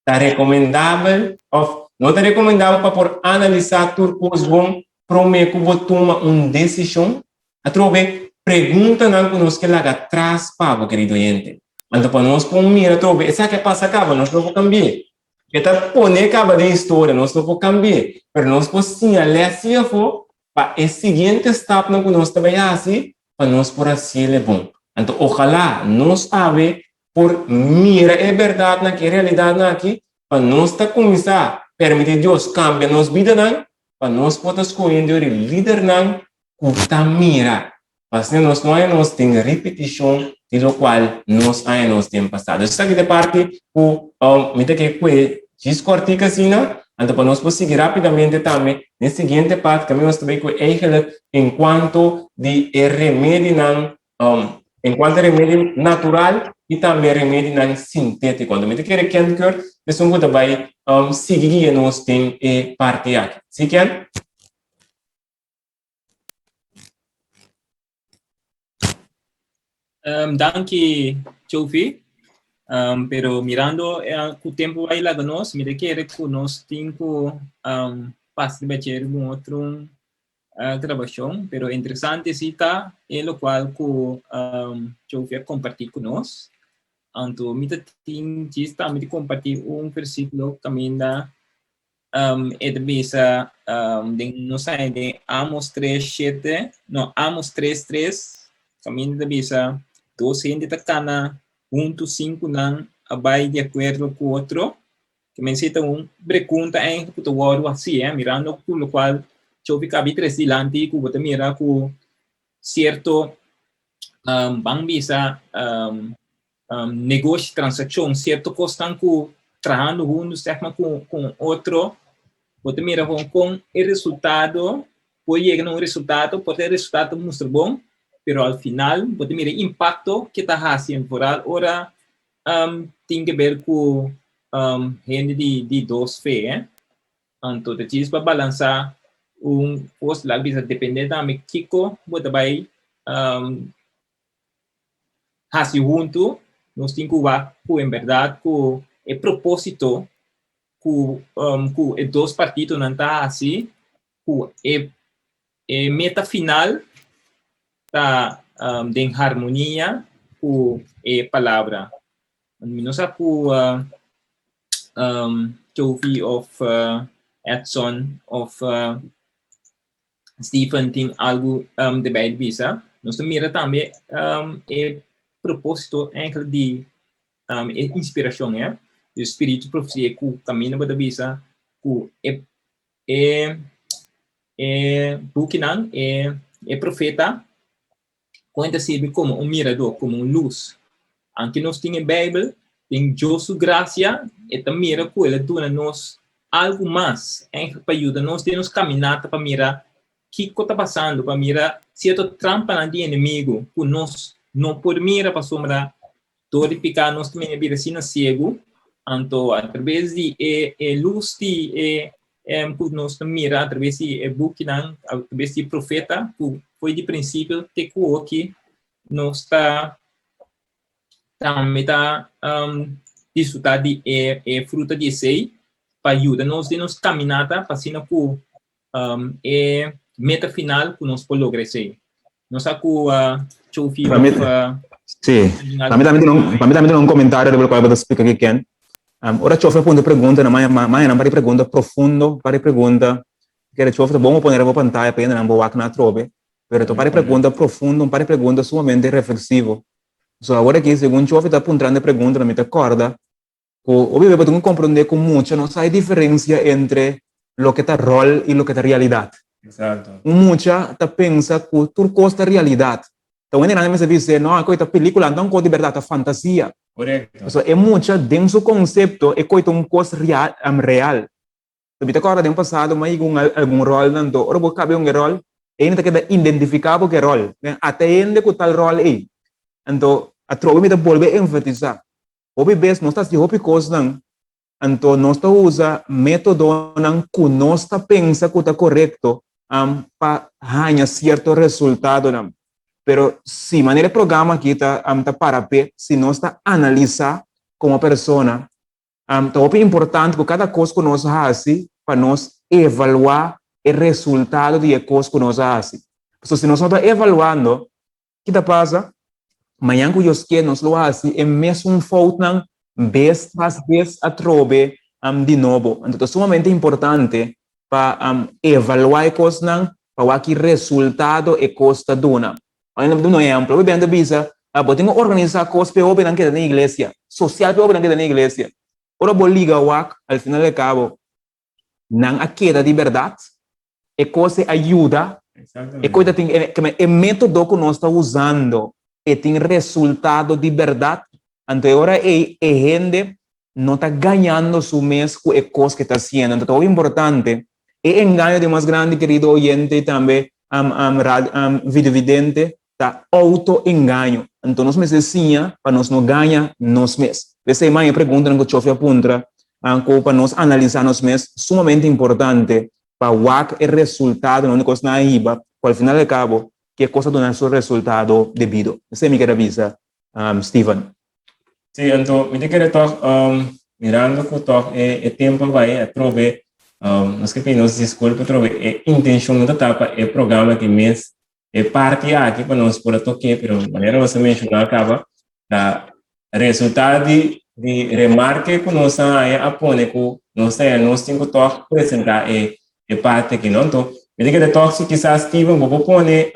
Ta recomendabel of no ta recomendabel pa por analisa tur cos bon prome cu bo tuma un decision? Atrobe, preguntanan cu nos ke laga tras pa bo, querido oyente. Anto pa nos por mira atrobe, esaki a pasa caba, nos no por cambi'e. E ta pone caba den historia, nos no por cambi'e, pero nos por siña les si afo pa e siguiente stapnan cu nos ta bay haci pa nos por haci'e bon. Anto ojalá nos awe. por mira e bèrdatnan aki, e realidatnan aki, pa nos ta kuminsá permití Dios kambia nos bidanan, pa nos por ta skohiendo e lidernan ku ta mira. Pa asina nos no haña nos den ripitishon di lokual nos haña nos den pasado. Esaki ta e parti ku mi ta ke kue djis kòrtik asina, anto pa nos por sigui rápidamente tambe den siguiente parti kaminda nos ta bai kue eigelijk enkuanto di e remedinan, enkuanto e remedi natural i tambe remedinan sintétiko. Anto mi ta kere Kent Kurt esun ku ta bai sigui guia nos den e parti aki. Si Kent? Danki Chofi. Pero mirando ku tempu bai laga nos, mi ta kere ku nos tin ku pasa riba dje riba un otro grabashon. Pero interesante si ta e lokual ku Chofi a kompartí ku nos. Anto mi ta tin djis tambe di kompartí un versíkulo kaminda E ta bisa den nos aña den Amos 3, 7, no, Amos 3, 3, kaminda ta bisa dos hende ta kana huntu sin ku nan a bai di akuerdo ku otro. Ke men si ta un pregunta eigenlijk ku ta wòrdu hasi, eh, mirando ku lokual Chofi kabi tres dilanti ku bo ta mira ku sierto ban bisa negoshi, transakshon, sierto kosnan ku trahando huntu sèg ma ku un otro, bo ta mira kon kon e resultado por yega na un resultado, por ta e resultado ta mustra bon, pero al final bo ta mira e impakto ke ta hasi en foral ora tin ke ber ku hende di dos fe. Anto ta djis pa balansá un kos, laga bisa dependé tambe kiko bo ta bai hasi huntu, nos tin ku wak ku en bèrdat ku e propósito ku ku e dos partidonan ta hasi, ku e e meta final ta den harmonia ku e palabra. Mi no sa ku Tovi òf Edson òf Stephen tin algu de bij di bisa. Nos ta mira tambe e propósito eigenlijk di e inspirashon, eh. E spiritu profesia ku kaminda bo ta bisa ku e e e bukinan, e e profeta kon e ta sirbi komo un miradó, komo un lus. Anke nos tin e Beibel, den Dios su grasia e ta mira ku el a duna nos algu mas eigenlijk pa yuda nos den nos kaminata pa mira kiko ta pasando, pa mira sierto trampanan di enemigu ku nos no por mira pasobra dor di piká nos ta mira bira asina siegu. Anto atraves di e e lus di e ku nos ta mira atraves di e bukinan, atraves di e profeta ku foi di prinsipio te ku oki nos ta tambe ta disfrutá di e e fruta di esei pa yuda nos den nos kaminata pa asina ku e meta final ku nos por logra esei. Nos sa ku Chofi Pa mi, of sí. Pa mi tambe tin un, pa mi tambe tin un komentario riba lokual bo ta splika aki Ken. Ora Chofi a puntra pregunta nan maya maya nan par di pregunta profundo, par di pregunta kere Chofi ta bon bo pone riba pantaya pa hende nan bo wak nan atrobe, pero ta un par di pregunta profundo, un par di pregunta sumamente reflexivo. So awor aki segun Chofi ta puntrando e pregunta nan mi ta kòrda ku hopi bes bo tin ku komprondé ku mucha no sa e diferensia entre loke ta ròl i loke ta realidat. Exacto. Un mucha ta pensa ku tur kos ta realidat. Ta wende nan mester bis'é, no, e kos ta pelikula, no ta un kos di bèrdat, ta fantasia. Korekto. Pasobra e mucha den su konsepto e kos ta un kos real, real. Mi ta kòrda den pasado mi a yega un algun ròlnan anto ora bo kabe un e ròl e hende ta keda identifiká bo ku e ròl. Ata e hende ku tal ròl ei. Anto atrobe mi ta bolbe enfatisá, hopi bes nos ta hasi hopi kosnan anto nos ta usa métodonan ku nos ta pensa ku ta korekto pa haña sierto resultadonan. Pero si manera e programa aki ta ta para p'e, si nos ta analisá komo persona Ta hopi importante ku kada kos ku nos hasi pa nos evaluá e resultado di e kos ku nos a hasi. Pasobra si nos no ta evaluando, ki ta pasa? Mañan ku Dios ke nos lo hasi e mesun foutnan bes tras bes atrobe di nobo. Anto ta sumamente importante pa evaluá e kosnan pa wak ki resultado e kos ta duna. Ora mi duna un ehempel, hopi bende ta bisa, Bo tin ku organisá kos pa e hóbennan keda den iglesia, sosial pa e hóbennan keda den iglesia. Ora bo liga wak, al final del kabo, nan a keda di bèrdat, e kos ei a yuda, e kos ta tin, e método ku nos ta usando e tin resultado di bèrdat, anto e ora ei e hende no ta gañando su mes ku e kos ku e ta hasiendo. Anto ta hopi importante, e engaño di mas grandi, kerido oyente i tambe videovidente, ta outo-engaño. Anto nos mester siña pa nos no gaña nos mes. P'esei man e preguntanan ku Chofi a puntra ku pa nos analisá nos mes sumamente importante pa wak e resultadonan di kosnan a hiba ku al final al kabo ke kos a duna su resultado debido. Esei mi kier a bisa, Steven. Sí, anto mi ta kere tòg mirando ku tòg e tempu a bai atrobe nos ke pidi nos diskulpa atrobe e intenshon no ta ta pa e programa aki mes e parti aki pa nos por a tok'é, pero manera nos a menshoná kaba ta resultado di di remarke ku nos a haña a pone ku nos ta haña nos tin ku tòg presentá e e parti aki no. Anto mi ta kere tòg si kisas Steven bo por pone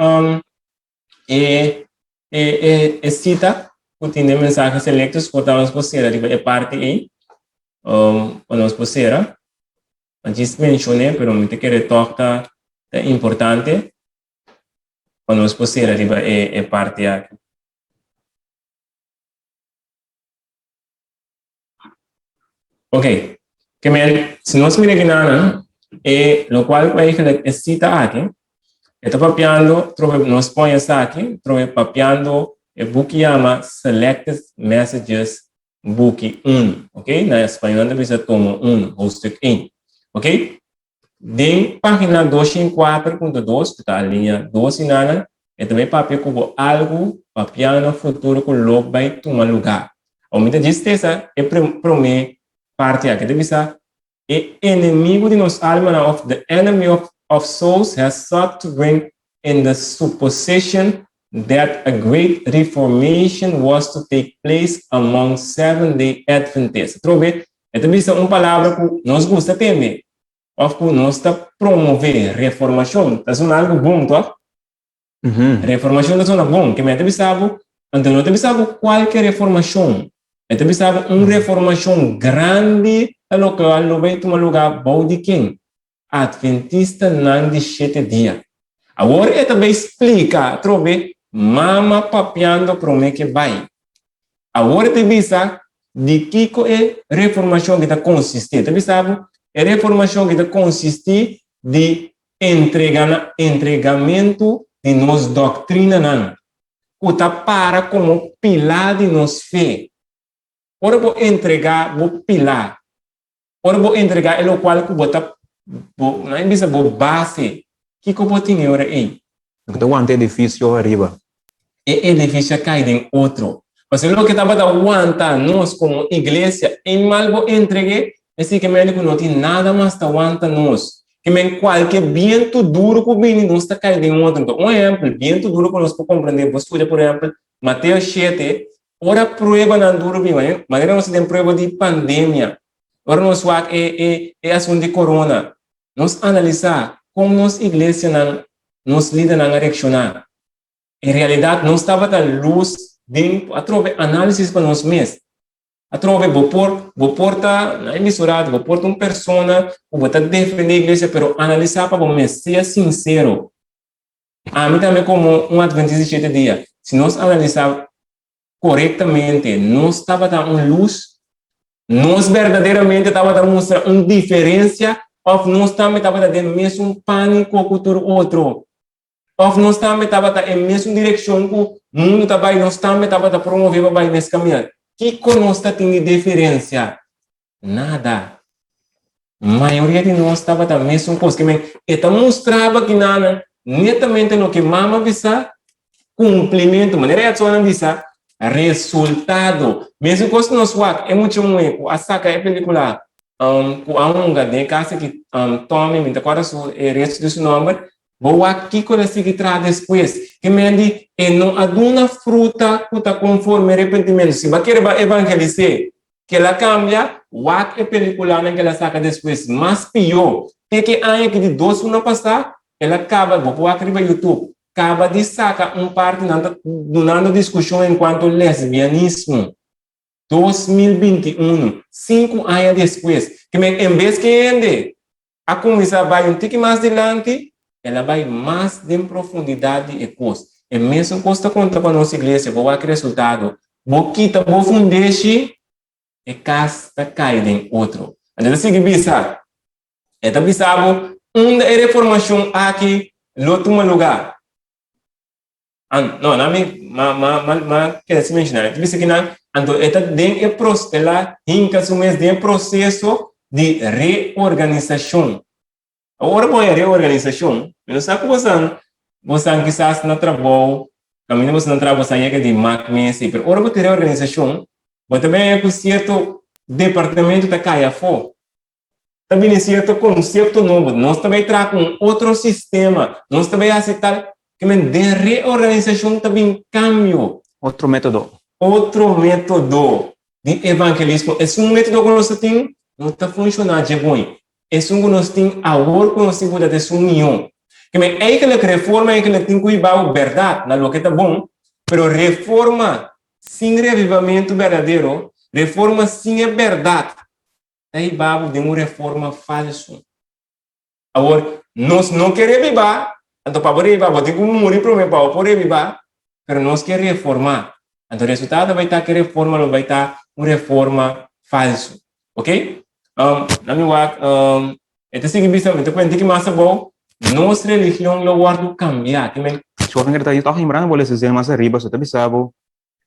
e E e e sita ku tin den mensahe selectos por ta nos por sera riba e parti ei. Um, pa nos por sera. A djis menshoné, pero mi ta kere tòg ta ta importante pa nos por sera riba e e parti aki. Ok, ke men, si nos mira kinanan, e lokual ku eigenlijk e sita aki, e ta papiando trobe nos pon esaki, trobe papiando e buki yama Selected Messages buki un, ok, na español nan ta bisa tomo un, hoofdstuk 1, ok. Den pagina 204.2, ku ta alinea dos inanan, e ta bai papia ku bo algu papiando na futuro ku lo bai tuma lugá. Awor mi ta djis tesa e promé parti aki. E ta bisa, E enemigu di nos almanan òf the enemy of of souls has sought to bring in the supposition that a great reformation was to take place among Seventh-day Adventists. Atrobe, e ta bisa un palabra ku nos gusta tende òf ku nos ta promové, reformashon. Ta sona algu bon, tòg? Reformashon ta sona bon. Ke men ta bisa bo, anto no ta bisa bo kualke reformashon. E ta bisa bo un reformashon grandi ta loke lo bai tuma lugá bou di ken? Adventistanan di shete dia. Awor e ta bai splika atrobe mama papiando promé ke bai. Awor e ta bisa di kiko e reformashon ki ta konsistí. E ta bisa bo e reformashon ki ta konsistí di entrega entregamentu di nos doktrinanan ku ta para komo pilá di nos fe. Ora bo entregá bo pilá Ora bo entregá e lokual ku bo ta, bo, nan e bisa bo base, kiko bo tin e ora ei? Loke ta wanta e edifisio ariba. E edifisio a kai den otro. Pasobra loke tabata wanta nos komo iglesia, e mal bo entreg'é, esei ke mende ku no tin nada mas ta wanta nos. Ke men kualke bientu duru ku bini, nos ta kai den otro. Nton, un ehèmpel, bientu duru ku nos por komprendé, bo studia por ehèmpel Mateo shete, Ora pruebanan duru bin, manera nos ta den prueba di pandemia, ora nos wak e e e asuntu di corona, nos analisá kon nos iglesianan, nos lidernan a reakshoná. En realidat nos tabata lus den atrobe análisis pa nos mes. Atrobe bo por bo por ta na e misurado, bo por ta un persona ku bo ta defendé iglesia, pero analisá pa bo mes, sea sinsero. Ami tambe komo un Adventista di Shete Dia, si nos analisá korektamente, nos tabata un lus? Nos berdaderamente tabata mustra un diferensia òf nos tambe tabata den mesun pániko ku tur otro? Òf nos tambe tabata e mesun direkshon ku mundu ta bai, nos tambe tabata promové pa bai mes kaminda? Kiko nos ta tin di diferensia? Nada. Mayoria di nos tabata mesun kos. Ke men, e ta mustraba kinanan netamente loke mama bisa, kumplimentu. Manera Edson a bisa, resultado. Mesun kos nos wak, e mucha muhé ku a saka e pelikula ku a hunga den e kas aki, Tommy, mi ta kòrda su e resto di su nòmber, bo wak kiko el a sigui traha despues. Ke men di, e no a duna fruta ku ta konforme arepentimentu. Si bo a kere bai evangelis'é, Kela kambia, wak e pelikulanan kela saka despues mas pió. Te ke aña ki di dos luna pasá, el a kaba, bo por wak riba YouTube, kaba di saka un parti nan ta dunando diskushon enkuanto lesbianismo. 2021, sinku aña despues, ke men en bes ke hende a kuminsá bai un tiki mas dilanti, el a bai mas den profundidat di e kos. E mesun kos ta konta pa nos iglesia, bo wak resultado. Bo kita bo fundeshi, e kas ta kai den otro. Anto ta sigui bisa, e ta bisa bo unda e reformashon aki lo tuma lugá. An, no, na mi, ma, ma, ma, ma keda sin menshoná. E ta bisa kinan, anto e ta den e pros, el a hinka su mes den e proseso di reorganisashon. Ora bo haña reorganisashon, mi no sa ku bosan, bosan kisas na trabou, kaminda boso nan traha bosan yega di mak mes ei, pero ora bo tin reorganisashon, bo ta bin haña ku sierto departamento ta kai afó. Ta bini sierto konsepto nobo, nos ta bai traha ku un otro sistema, nos ta bai hasi tal, ke men den reorganisashon ta bin kambio. Otro método. Otro método di evangelismo. Esun método ku nos ta tin no ta funshoná dje bon. Esun ku nos tin awor ku nos tin ku ta esun mihó. Ke men eigenlijk reforma eigenlijk tin ku hiba bo bèrdat na loke ta bon, pero reforma sin revivamentu berdadero, reforma sin e bèrdat ta hiba bo den un reforma falsu. Awor, nos no ke rebibá, anto pa bo rebibá bo tin ku muri promé pa bo por rebibá, pero nos ke reformá. Anto resultado bai ta ku e reforma lo bai ta un reforma falsu. Ok? Um, na mi wak, um, e ta sigui bisa, mi ta kuenta ki mas abou, nos religion lo wòrdu kambiá. Ki men. Si bo ta tòg himbrando bo lesa zen mas ariba, so ta bisa bo,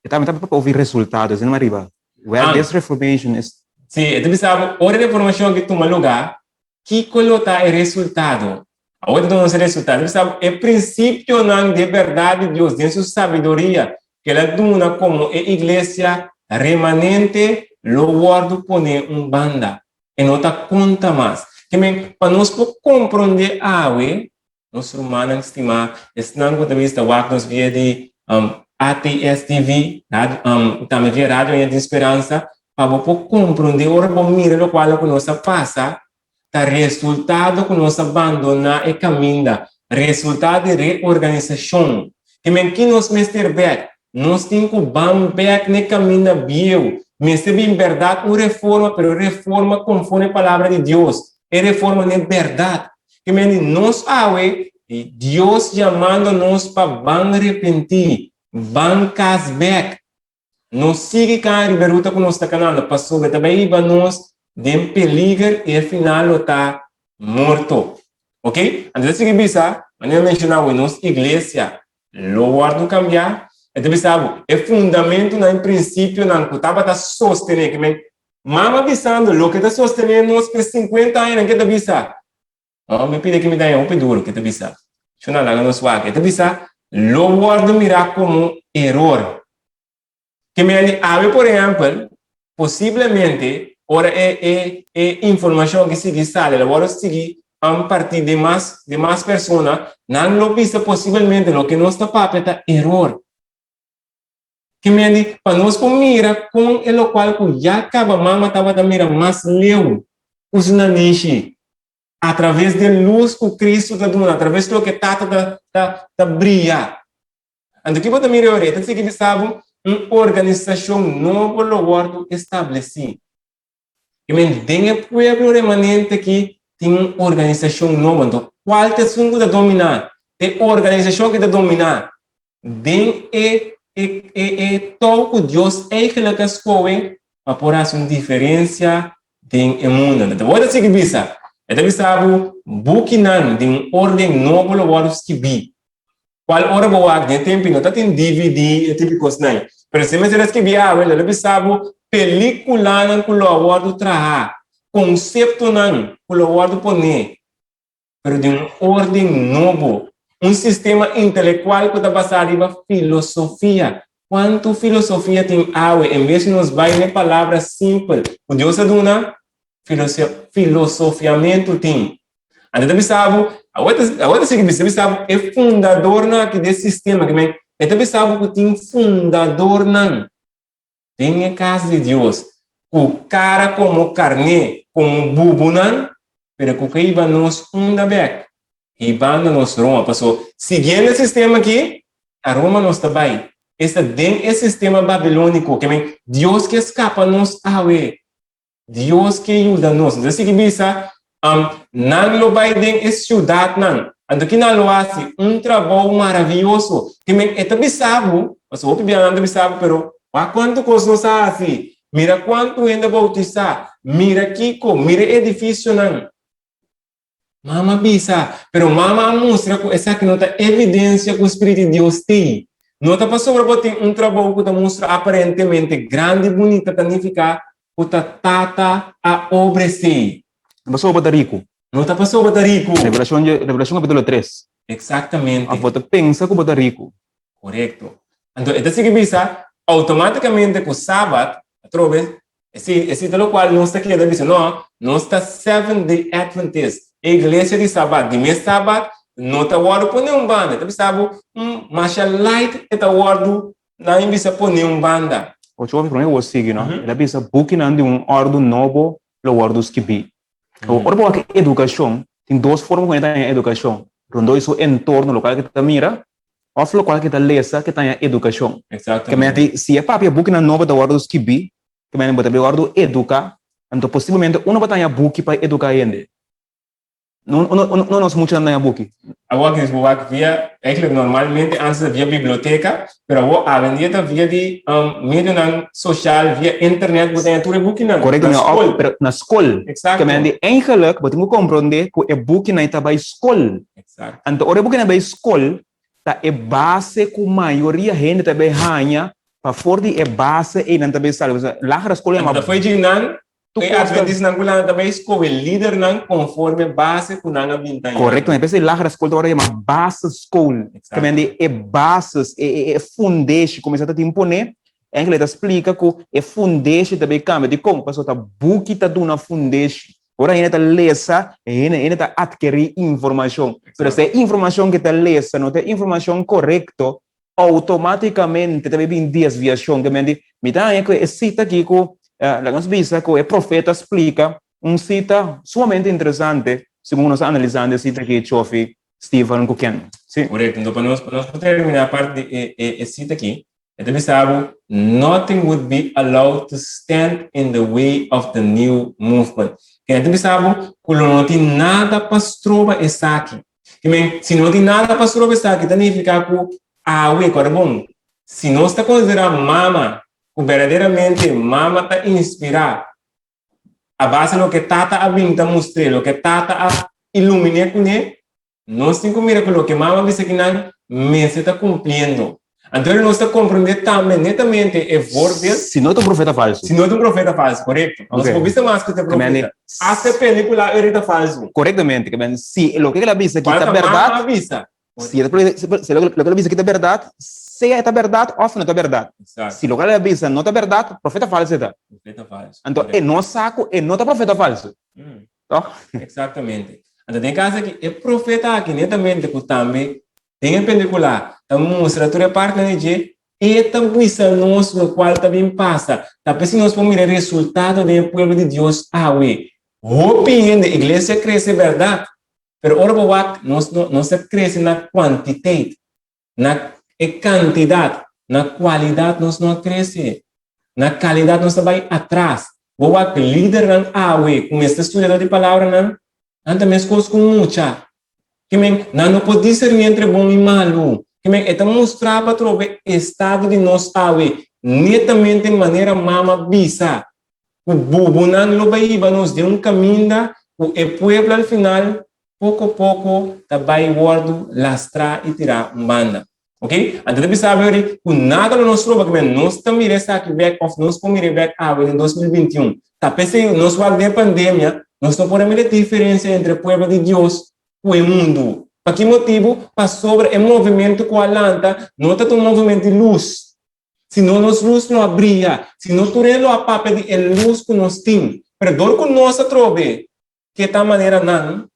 E ta ta papia over resultado, esei ariba. Where ah. this reformation is. Sí, e ta bisa bo, ora e reformacion aki tuma lugar, kiko lo ta e resultado? Awor ta duna nos e resultado. E ta bisa bo, e principionan di e berdad di Dios den su sabiduria ku el a duna komo e iglesia remanente lo wòrdu pone un banda. E no ta konta mas. Ke men, pa nos por komprondé awe, Nos rumannan stimá, esnan ku ta bista wak nos via di ATS TV, radio, tambe via Radio Aña tin Speransa, pa bo por komprondé ora bo mira lokual ku nos a pasa, ta resultado ku nos a bandoná e kaminda, resultado di reorganisashon. Ke men ki nos mester bèk? Nos tin ku ban bèk n'e kaminda bieu. Mester bin bèrdat un reforma, pero e reforma konforme e Palabra di Dios, e reforma n'e bèrdat. Ke men di nos awe, di Dios yamando nos pa ban repentí, ban kas bèk. No sigui kana riba e ruta ku nos ta kanando, pasobra e ta bai hiba nos den peliger i e final lo ta morto. Ok? Anto ta sigui bisa, manera mi menshoná awe, nos iglesia lo wòrdu kambiá. E ta bisa bo, e fundamentunan i prinsipionan ku tabata sostené, ke men Mama bisando loke ta sostené nos p'e sinkuenta añanan ke ta bisa? Oh, mi pida ke mi daña hopi duro ke ta bisa. Shona laga nos wak. E ta bisa, lo wòrdu mirá komo eror. Ke mi a di awe por ehèmpel, posiblemente ora e e e informashon aki sigui sali, lo wòrdu sigui partí den mas den mas persona, nan lo bisa posiblemente loke nos ta papia ta eror. Ke mende pa nos por mira kon e lokual ku ya kaba mama tabata mira mas leu ku su nanishi atraves di e lus ku Kristu ta duna, atraves di loke Tata ta ta ta bria. Anto ki bo ta mira ora? E ta sigui bisa bo un organisashon nobo lo wòrdu establesí. Ke men den e pueblo remanente aki tin un organisashon nobo. Anto kual ta esun ku ta dominá? E organisashon ku ta dominá den e e e e tou ku Dios eigenlijk a skohe pa por hasi un diferensia den e mundu. Anto bo ta sigui bisa, e ta bisa bo bukinan den un orden nobo lo wòrdu skibí. Kual ora bo wak den e tempu no ta tin DVD e tipo di kosnan. Pero si mester a skibí awe lo lo bisa bo pelikulanan ku lo a wòrdu traha, konseptonan ku lo wòrdu poné. pero den un orden nobo, un sistema intelektual ku ta basá riba filosofia. Kuantu filosofia tin awe? En bes di nos bai n'e palabra simpel ku Dios a duna, filosofiamentu tin. Anto ta bisa bo, awor ta awor ta sigui bisa, ta bisa bo e fundadornan aki di e sistema, e ta bisa bo ku tin fundadornan. Den e kas di Dios, ku kara komo karné, komo bubunan, pero ku ka hiba nos unda bek. Hibando nos Roma. Paso, siguiendo e sistema aki, a Roma nos ta bai. Esta den e sistema babilóniko. Ke men, Dios ke skapa nos awe. Dios ke yuda nos. Entonces sigui bisa, um, nan lo bai den e siudatnan. Anto ki nan lo hasi? Un trabou maravioso. Ke men, e ta bisa bo, pasobra hopi bia nan ta bisa bo, pero wak kuantu kos nos a hasi. Mira kuantu hende a boutisá. Mira kiko, mira e edifisionan. Mama bisa, pero mama a mustra ku esaki no ta evidensia ku spiritu di Dios tin. No ta pasobra bo tin un trabou ku ta mustra aparentemente grandi i bunita ta nifiká ku ta Tata a obra esei. No ta pasobra bo ta riku. No ta pasobra bo ta riku. Revelashon Revelashon kapitulo tres. Eksaktamente. Òf bo ta pensa ku bo ta riku. Korekto. Anto e ta sigui bisa outomátikamente ku Sabat, atrobe, Esei, esei ta lokual nos ta keda bisa, no, nos ta Seventh Day Adventist, e iglesia di Sabat, di mes Sabat no ta wòrdu pone un banda. E ta bisa bo, un masha light e ta wòrdu nan bisa pone un banda. Ocho hopi prome ku bo sigui, no? El a bisa bukinan di un òrdu nobo lo wòrdu skibí. Ora bo wak edukashon, tin dos forma ku hende ta haña edukashon, rondó di su entorno, lokual ke ta mira, òf lokual ke ta lesa ke ta haña edukashon. Ke menti si e papia bukinan nobo ta wòrdu skibí, ke menti bo ta bin wòrdu eduká, anto posiblemente uno bo ta haña buki pa eduká hende. No no nos muchanan ta haña buki. Awor ki bo wak via, eigenlijk normalmente antes ta via biblioteka, pero awor awendia ta via di medionan social, via internet bo ta haña tur e bukinan. Korekto, Na skol. Pero na skol. Eksakto. Ke menti eigenlijk bo tin ku komprondé ku e bukinan ta bai skol. Eksakto. Anto ora e bukinan bai skol, ta e base ku mayoria hende ta bai haña pa for di e base ei nan ta bai sali. Lagere skol yama. Anto ta foi dje nan Tu E kos ta. Adventisnan ku lanta ta bai skohe lidernan konforme base ku nan a bin ta Korekto, yama. P'esei lagere skol ta wòrdu yama basisschool. Eksakto. Kemen e basis, e e e fundeshi kuminsá ta tin pone, enkele ta splika ku e fundeshi ta bai kambia. Dikon? Pasobra ta buki ta duna fundeshi. Ora hende ta lesa, hende hende ta atkerí informashon. Pero si e informashon ke ta lesa no ta e informashon korekto, Outomátikamente ta bin desviashon. Ke men di, mi ta haña ku e sita aki ku, laga nos bisa ku e profeta splika un sita sumamente interesante segun nos a analisando e sita aki, Chofi, Steven ku Ken. Si. Korekto. Enton pa nos, pa nos por terminá parti di e e e sita aki, e ta bisa bo, Nothing would be allowed to stand in the way of the new movement. Ke nan ta bisa bo ku lo no tin nada pa stroba esaki. Ki men, si no tin nada pa stroba esaki ta nifiká ku awe, kòrda bon, si nos ta konsiderá mama ku berdaderamente mama ta inspirá a base loke tata a bin ta mustr'é, loke tata a ilumin'é kuné, nos tin ku mira ku loke mama a bisa kinan mester ta kumpliendo. Anto nos ta komprendé tambe netamente e voorbeeld. Si no ta un profeta falsu. Si no ta un profeta falsu, korekto. Nos por bisa mas ku ta profeta. Hasta e pelikula eri ta falsu. Korektamente, ke men si loke el a bisa aki ta bèrdat. Mama a bisa. Si loke el a bisa aki ta bèrdat, sea e ta bèrdat òf no ta bèrdat. Si loke el a bisa no ta bèrdat, profeta falsu e ta. Profeta falsu. Anto e no sa ku e no ta profeta falsu. Tòg? Eksaktamente. Anto den kaso aki e profeta aki netamente ku tambe Den e pelikula ta mustra tur e partinan di dje, e ta bisa nos lokual ta bin pasa. Ta p'esei nos por mira e resultado den e pueblo di Dios awe. Hopi hende, iglesia krese bèrdat, pero ora bo wak nos no nos ta krese na kuantiteit, na e kantidat, na kualidat nos no a krese. Na kalidat nos ta bai atras. Bo wak lidernan awe ku mester studia dor di palabranan, Nan ta meskos ku mucha. Ke men, nan no por diserní entre bon i malu. Ke men, e ta mustra pa trobe estado di nos awe, netamente manera mama bisa, ku bubunan lo bai hiba nos den un kaminda ku e pueblo al final poko poko ta bai wòrdu lastrá i tirá un banda. Ok, anto ta bisa bo yori ku nada lo no stroba kimen nos ta mira esaki bek of nos por mira e bek awe den 2021. Ta p'esei nos wak den e pandemia, nos no por a mira e diferensia entre e pueblo di Dios ku e mundu. Pa ki motibu? Pasobra e movementu ku a lanta no ta ta un movementu di lus. Si no nos lus no a bria, si no tur hende lo a papia di e lus ku nos tin. Pero dor ku nos a trobe ke ta manera nan,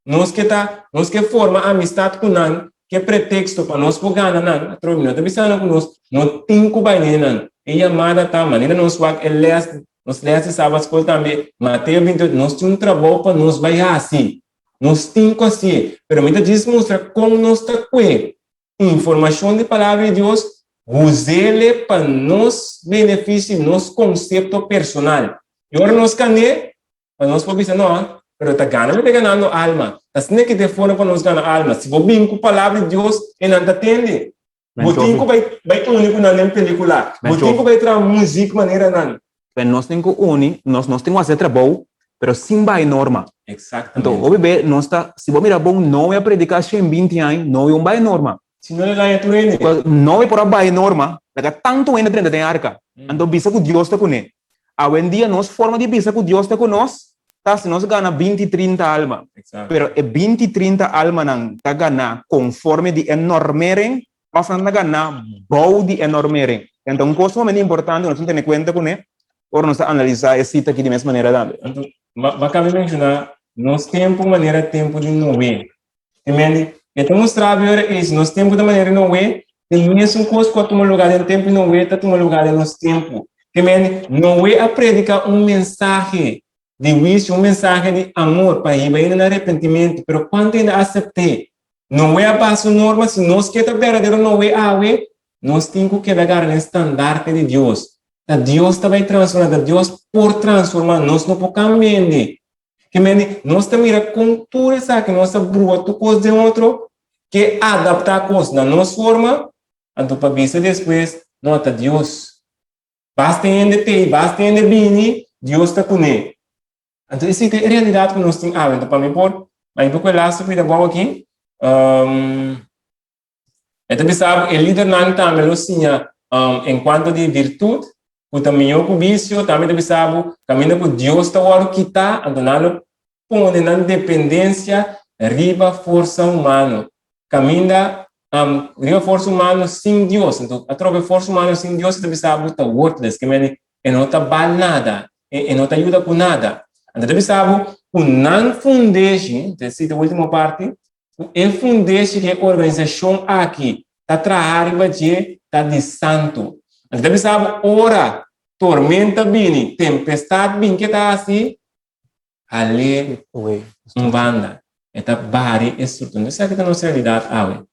nos ke ta, nos ke forma amistad ku nan, ke pretexto pa nos por gana nan, atrobe mi no ta bisa nan ku nos no tin ku bai nene nan. E yamada ta manera nos wak e les, nos les di Sabbat School tambe, Mateo 28, nos tin un trabou pa nos bai hasi. Nos tin ku hasié, pero mi ta djis mustra kon nos ta kue informashon di Palabra di Dios, us'é pa nos benefisio, nos konsepto personal. I ora nos kan'é, pa nos por bisa, No, pero ta gana mi ta ganando alma. Ta asina ki ta e forma pa nos gana alma. Si bo bin ku Palabra di Dios, e nan ta tende. Bo tin ku bai bai uni ku nan den pelikula. Bo tin ku bai traha muzik manera nan. Pero nos tin ku uni, nos nos tin ku hasi e trabou, pero sin bai norma. Exactamente. Anto hopi be nos ta, si bo mira bon, Noe a prediká 120 aña, Noe un bai norma. Si no le daña tur hende. Noe por a bai norma, laga tantu hende drenta den arka. Anto bisa ku Dios ta kuné. Awendia nos forma di bisa ku Dios ta ku nos ta si nos gana 20, 30 alma. Pero e 20, 30 almanan ta gana konforme di e normering òf nan ta gana bou di e normering. Enton un kos sumamente importante ku nos tin tene kuenta kuné ora nos ta analisá e sita aki di mes manera tambe. Anto, bo kaba di menshoná nos tempu manera tempu di Noé. Amen. E ta mustra bo ora ei, si nos tempu ta manera Noé, e mesun kos ku a tuma lugá den tempu di Noé ta tuma lugá den nos tempu. Amen. Noé a prediká un mensahe di huisio, un mensahe di amor pa hiba hende na arepentimentu, pero kuantu hende a asept'é? Noé a basa su norma, si nos ke ta berdadero Noé awe, nos tin ku keda gara den standarte di Dios. Ta Dios ta bai transformá, ta Dios por transformá, nos no por kambia hende. Ke mende, nos ta mira kon tur esaki nos ta brua tur kos den otro, ke adaptá kos na nos forma, anto pa bisa despues, no, ta Dios. Basta hende tei, basta hende bini, Dios ta kuné. Anto esei ta e realidat ku nos tin awe. Anto pa mi por, pa mi por ku e lastu pida bou aki, E ta bisa bo e lidernan tambe lo siña en cuanto di virtud, cu ta mihó cu vicio. Tambe ta bisa bo caminda cu Dios ta wòrdu kitá, anto nan lo pone nan dependencia riba forsa humano. Caminda riba forsa humano sin Dios. Anto atrobe forsa humano sin Dios e ta bisa bo ta worthless, ke mende e no ta bal nada, e no ta yuda cu nada. Anto e ta bisa bo cu nan fundeshi, ta esei ta ultimo parti, Ku e fundeshi di e organisashon aki ta traha riba dje ta di santu. Anto ta bisa bo ora tormenta bini, tempestat bini, ke ta hasi? Hal'é un banda. E ta bari e struktura. Nos esaki ta nos realidat awe.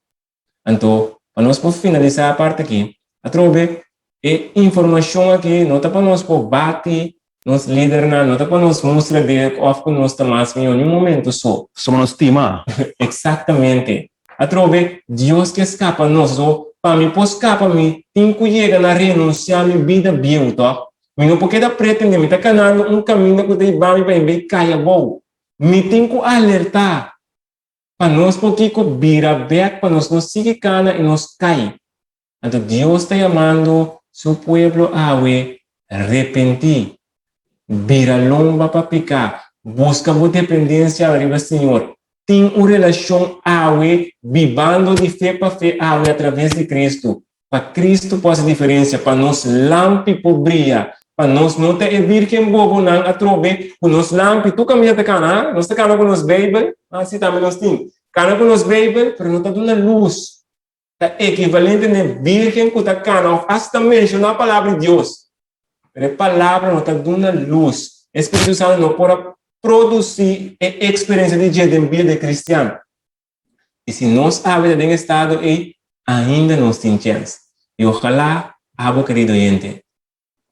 Anto, pa nos por finalisá e parti aki, atrobe e informashon aki no ta pa nos por bati nos lidernan, no ta pa nos mustra dek òf ku nos ta mas mihó, niun momento so. Pasobra nos stima. Eksaktamente. Atrobe, Dios ke skapa nos. So, pa mi por skapa mi tin ku yega na renunsiá mi bida bieu, tòg? Mi no por keda pretendé mi ta kanando un kaminda ku ta hiba mi pa e bei kai abou. Mi tin ku alertá. Pa nos por kiko bira bek pa nos no sigui kana i nos kai. Anto Dios ta yamando su pueblo awe, Repentí, bira lomba pa piká, buska bo dependensia awe riba Señor, tin un relashon awe bibando di fe pa fe awe atraves di Kristu, Pa Cristo por haci diferencia, pa nos lampi por bria, pa nos no ta e virgen bobonan atrobe cu nos lampi tur caminda ta cana, ha? Nos ta cana cu nos Bijbel, ah, si tambe nos tin, cana cu nos Bijbel, pero no ta duna luz. Ta equivalente n'e virgen cu ta cana of hasta menciona palabra di Dios, pero e palabra no ta duna luz. E Spiritu Santo no por a produci e experiencia di dje den bida di e cristian. I si nos awe ta den e estado ei, ainda nos tin chèns. I ojalá abo, kerido oyente,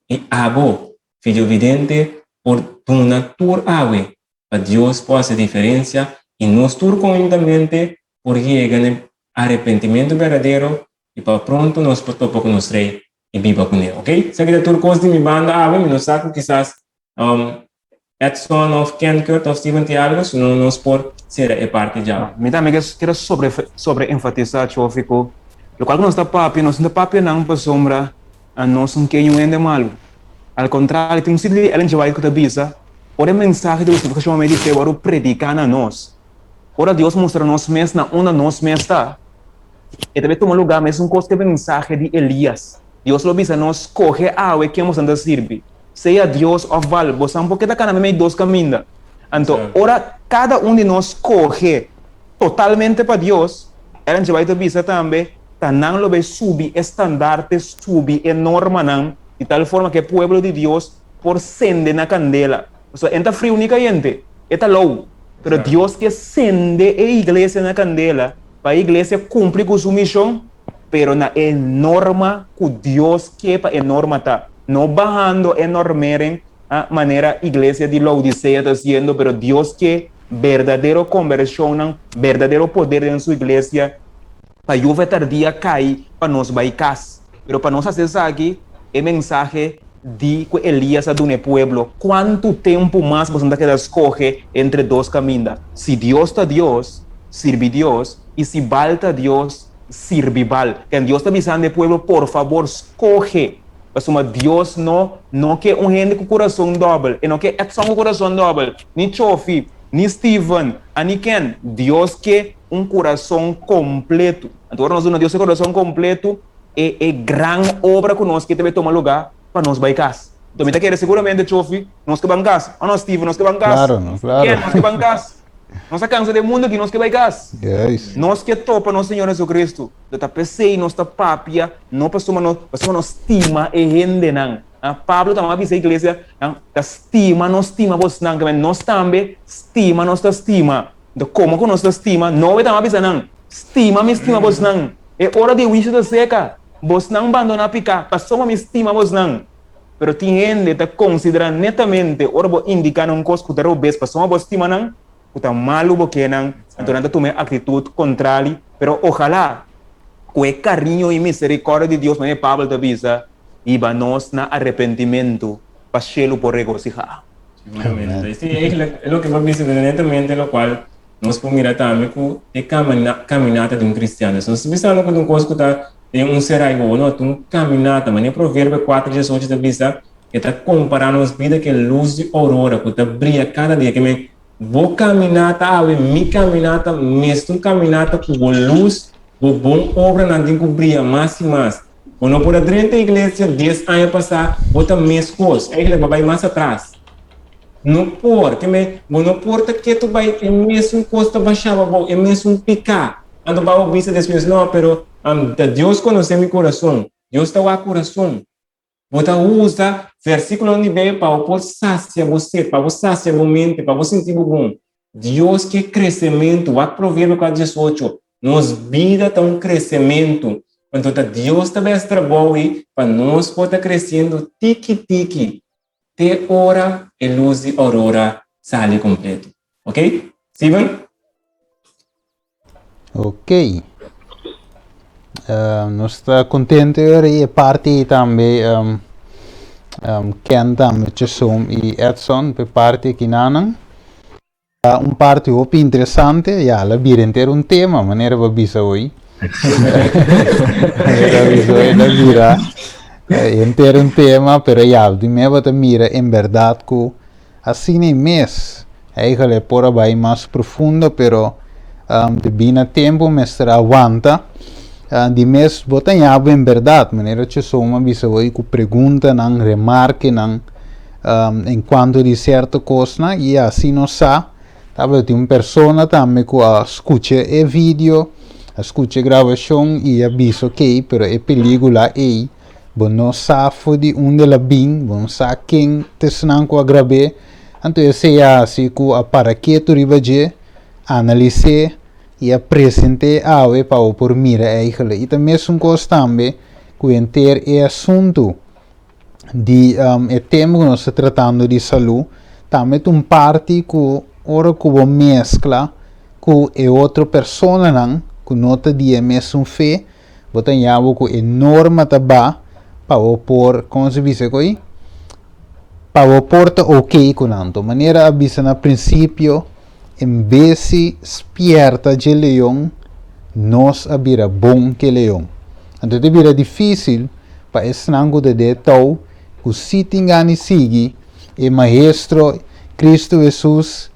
i abo, videovidente, por duna tur awe pa Dios por hasi diferensia i nos tur konhuntamente por yega na e arepentimentu berdadero i pa pronto nos por topa ku nos Rei i biba kuné. Oke? Esaki ta tur kos di mi banda awe. Mi no sa ku kisas Edson of Ken Kurt of Steven tin algo, si no nos por sera e parti dja. Mi tambe kier sobre sobre enfatisa Chofi ku lokual ku nos ta papia nos no ta papia nan pasobra nos no ke niun hende malu. Al kontrario tin un sitio di Ellen G. White ku ta bisa ora e mensahe di hustifikashon pa medio di fe wòrdu prediká na nos, ora Dios mustra nos mes na unda nos mes ta, e ta bai tuma lugá mesun kos ku e mensahe di Elias. Dios lo bisa nos, Skohe awe ken boso ta sirbi. Sea Dios òf Baal, bo sa por ke ta kana meimei dos kaminda. Anto, ora kada un di nos skohe totalmente pa Dios, Ellen G. White ta bisa tambe, ta nan lo bai subi e standarte, subi e normanan, di tal forma ku e pueblo di Dios por sende na kandela. Pasobra e no ta friu ni kayente, e ta lou. Pero Dios ke sende e iglesia na kandela pa e iglesia kumpli ku su mishon, pero na e norma ku Dios ke pa e norma ta. No bahando e normering manera iglesia di Laodisea ta hasiendo, pero Dios ke berdadero kombershonnan, berdadero poder den su iglesia pa lluvia tardia kai pa nos bai kas. Pero pa nos hasi esaki, e mensahe di ku Elías a duna e pueblo, Kuantu tempu mas boso ta keda skohe entre dos kaminda? Si Dios ta Dios, sirbi Dios, i si Baal ta Dios, sirbi Baal. Ken Dios ta bisando e pueblo, Por fabor, skohe, pasobra Dios no no ke un hende ku kurason dòbel. E no ke Edson ku kurason dòbel, ni Chofi, ni Steven, a ni ken. Dios ke un kurason kompletu. Anto ora nos duna Dios e kurason kompletu, e e gran obra ku nos ke ta bai tuma lugá pa nos bai kas. Anto mi ta kere seguramente Chofi, nos ke ban kas. O no Steven, nos ke ban kas. Claro, no, claro. Ken, nos ke ban kas. Nos a kansa den mundu aki, nos ke bai kas. Juist. Nos ke topa nos Señor Jesucristo. Anto ta p'esei nos ta papia, no pasobra nos, pasobra nos stima e hendenan. Pablo tambe a bisa e iglesia, nan ta stima nos stima bosnan, ke men nos tambe stima nos ta stima. Anto komo ku nos ta stima? Noe tambe a bisa nan, Stima mi stima bosnan. E ora di huisio ta seka. Bosnan bandoná piká, pasobra mi stima bosnan. Pero tin hende ta konsiderá netamente ora bo indiká nan un kos ku ta robes pasobra bo stima nan, ku ta malu bo ke nan, anto nan ta tuma e aktitut kontrali. Pero ohalá ku e kariño i miserikòrdia di Dios, manera Pablo ta bisa, hiba nos na arepentimentu pa shelu por regosihá. Seguramente. Sí, eigenlijk e loke bo a bisa ta netamente lokual nos por mira tambe ku e kaminata di un kristiano. So nos ta bisando ku ta un kos ku ta den un serai wowo, no, ta un kaminata. Manera Proverbio kuater diesocho ta bisa, e ta kompará nos bida ku e lus di ourora ku ta bria kada dia. Ke men, bo kaminata awe, mi kaminata, mester un kaminata ku bo lus, bo bon obranan tin ku bria mas i mas. Bo no por a drenta iglesia dies aña pasá, bo ta meskos. Eigenlijk bo a bai mas atras. No por, ke men, bo no por ta ketu bai e mesun kos ta bashá pa bo, e mesun piká. Anto ba bo bisa despues, no, pero ta Dios konosé mi kurason. Dios ta wak kurason. Bo ta usa versíkulonan di Beibel pa bo por sasia bo set, pa bo sasia bo mente, pa bo sinti bo bon. Dios ke kresementu. Wak Proverbio 4, 18. Nos bida ta un kresementu. Anto ta Dios ta bes trabou ei pa nos por ta kresiendo tiki tiki te ora e lus di aurora sali kompleto. Ok? Steven? Ok. Nos ta contento ora y e parti tambe um, um, Ken tambe, Chesom y Edson, pe parti aki nanan. Ta un parti hopi interesante, ya, la bira enter un tema, manera bo bisa hoy. Manera bisa hoy, la bira enter un tema, pero ya, di me bo ta mira en berdad cu asina e mes, eigenlijk por a bai mas profundo, pero um, debí na tempo mester a wanta. Uh, di mes bo ta ñabo en berdad, manera Chesoma bisa hoy, cu preguntanan, remarkenan, um, en cuanto di cierto cosnan y así nos sa tabatin un persona tambe cu a scucha e video, a scucha e grabacion y a bisa ok, pero e pelicula ey bo no sa for di unda el a bin, bo no sa ken ta esnan cu a grab'é, anto esey a haci cu a para ketu riba dje, analis'é y a present'é awe pa bo por mira eigenlijk. Y ta mesun cos tambe cu henter e asunto di e tema ku nos ta tratando di salú, tambe ta un parti ku ora ku bo meskla ku e otro personanan ku no ta di e mesun fe, bo ta haña bo ku e norma ta ba pa bo por, komo se bisa ku ei? Pa bo por ta oké ku nan. Anto manera a bisa na prinsipio, en bes di spierta dje leon, nos a bira bon ku e leon. Anto ta bira difísil pa esnan ku ta den e tou ku sí tin gana di sigui e Maestro Kristu Hesus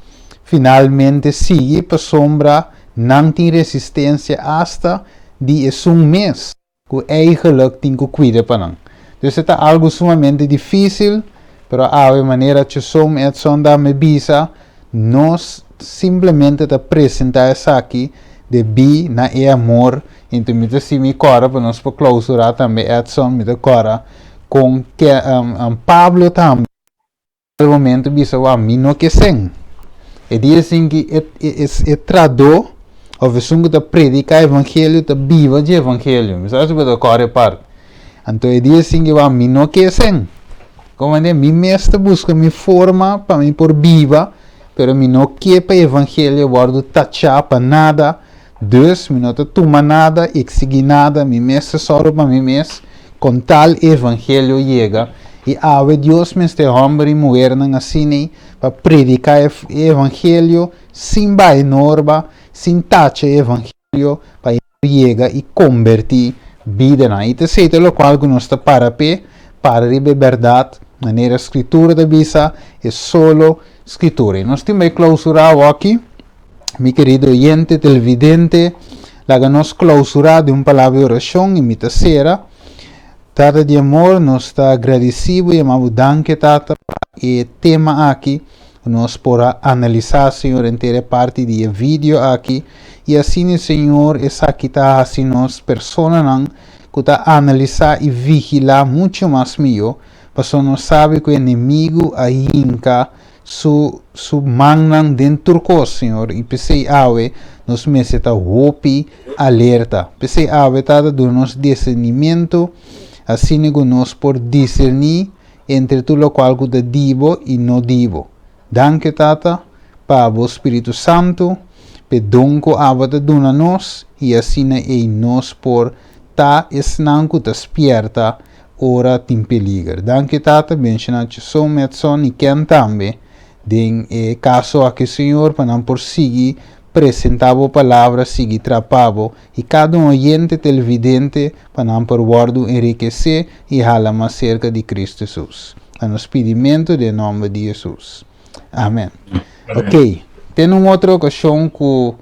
finalmente sigui pasobra nan tin resistensia asta di esun mes ku eigenlik tin ku kuida pa nan. Dus e ta algu sumamente difísil, pero awe manera Chesom Edson da me bisa, nos simplemente ta presentá esaki debí na e amor. Enton mi ta si mi kòrda pa nos por klousurá tambe Edson, mi ta kòrda kon ke Pablo tambe. El momento bisa, Wou, mi no ke sen. E di esin ki e e e tradó òf esun ku ta prediká evangelio ta biba dje evangelio. Mi sa si bo ta kòrda e part. Anto e di esin ki wak mi no ke esen. Komprende? Mi mes ta buska mi forma pa mi por biba, pero mi no ke pa evangelio wòrdu tachá pa nada. Dus mi no ta tuma nada, eksigí nada, mi mes ta sòru pa mi mes kon tal evangelio yega. I awe Dios mester hòmber i muhernan asina pa prediká e evangelio sin bai norba, sin tacha e evangelio pa e por yega i kombertí bidanan. I ta esei ta lokual ku nos ta para p'e, para riba e bèrdat, manera Skritura ta bisa, e solo Skritura. I nos tin bai klousurá awoki. Mi kerido oyente, televidente, laga nos klausurá den un palabra di orashon i mi ta sera. Tata di amor, nos ta agradisí bo i yama bo danki, Tata, pa e tema aki ku nos por a analisá, Señor, henter e parti di e video aki. I asina, Señor, esaki ta hasi nos personanan ku ta analisá i vigilá muchu mas mihó, pasobra nos sabi ku e enemigu a hinka Su su mannan den tur kos, Señor, i p'esei awe nos mester ta hopi alerta. P'esei awe, Tata, duna nos discernimentu, asina ku nos por discerní entre tur lokual ku ta di Bo i no di Bo. Danki, Tata, pa Bo Spiritu Santu, p'e don ku abo ta duna nos, i asina ei nos por ta esnan ku ta spierta ora tin peliger. Danki Tata, benshoná Chesson, Madson i Ken tambe den e kaso aki Señor pa nan por sigui presentá bo palabra, sigui trapa bo i kada un oyente televidente pa nan por wòrdu enrikesé i hala mas serka di Kristu Hesus. Ta nos pidimentu den nòmber di Hesus. Amen. Ok, te na un otro okashon ku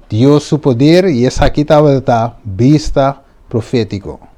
Dios su poder i esaki tabata ta Bista Profétiko.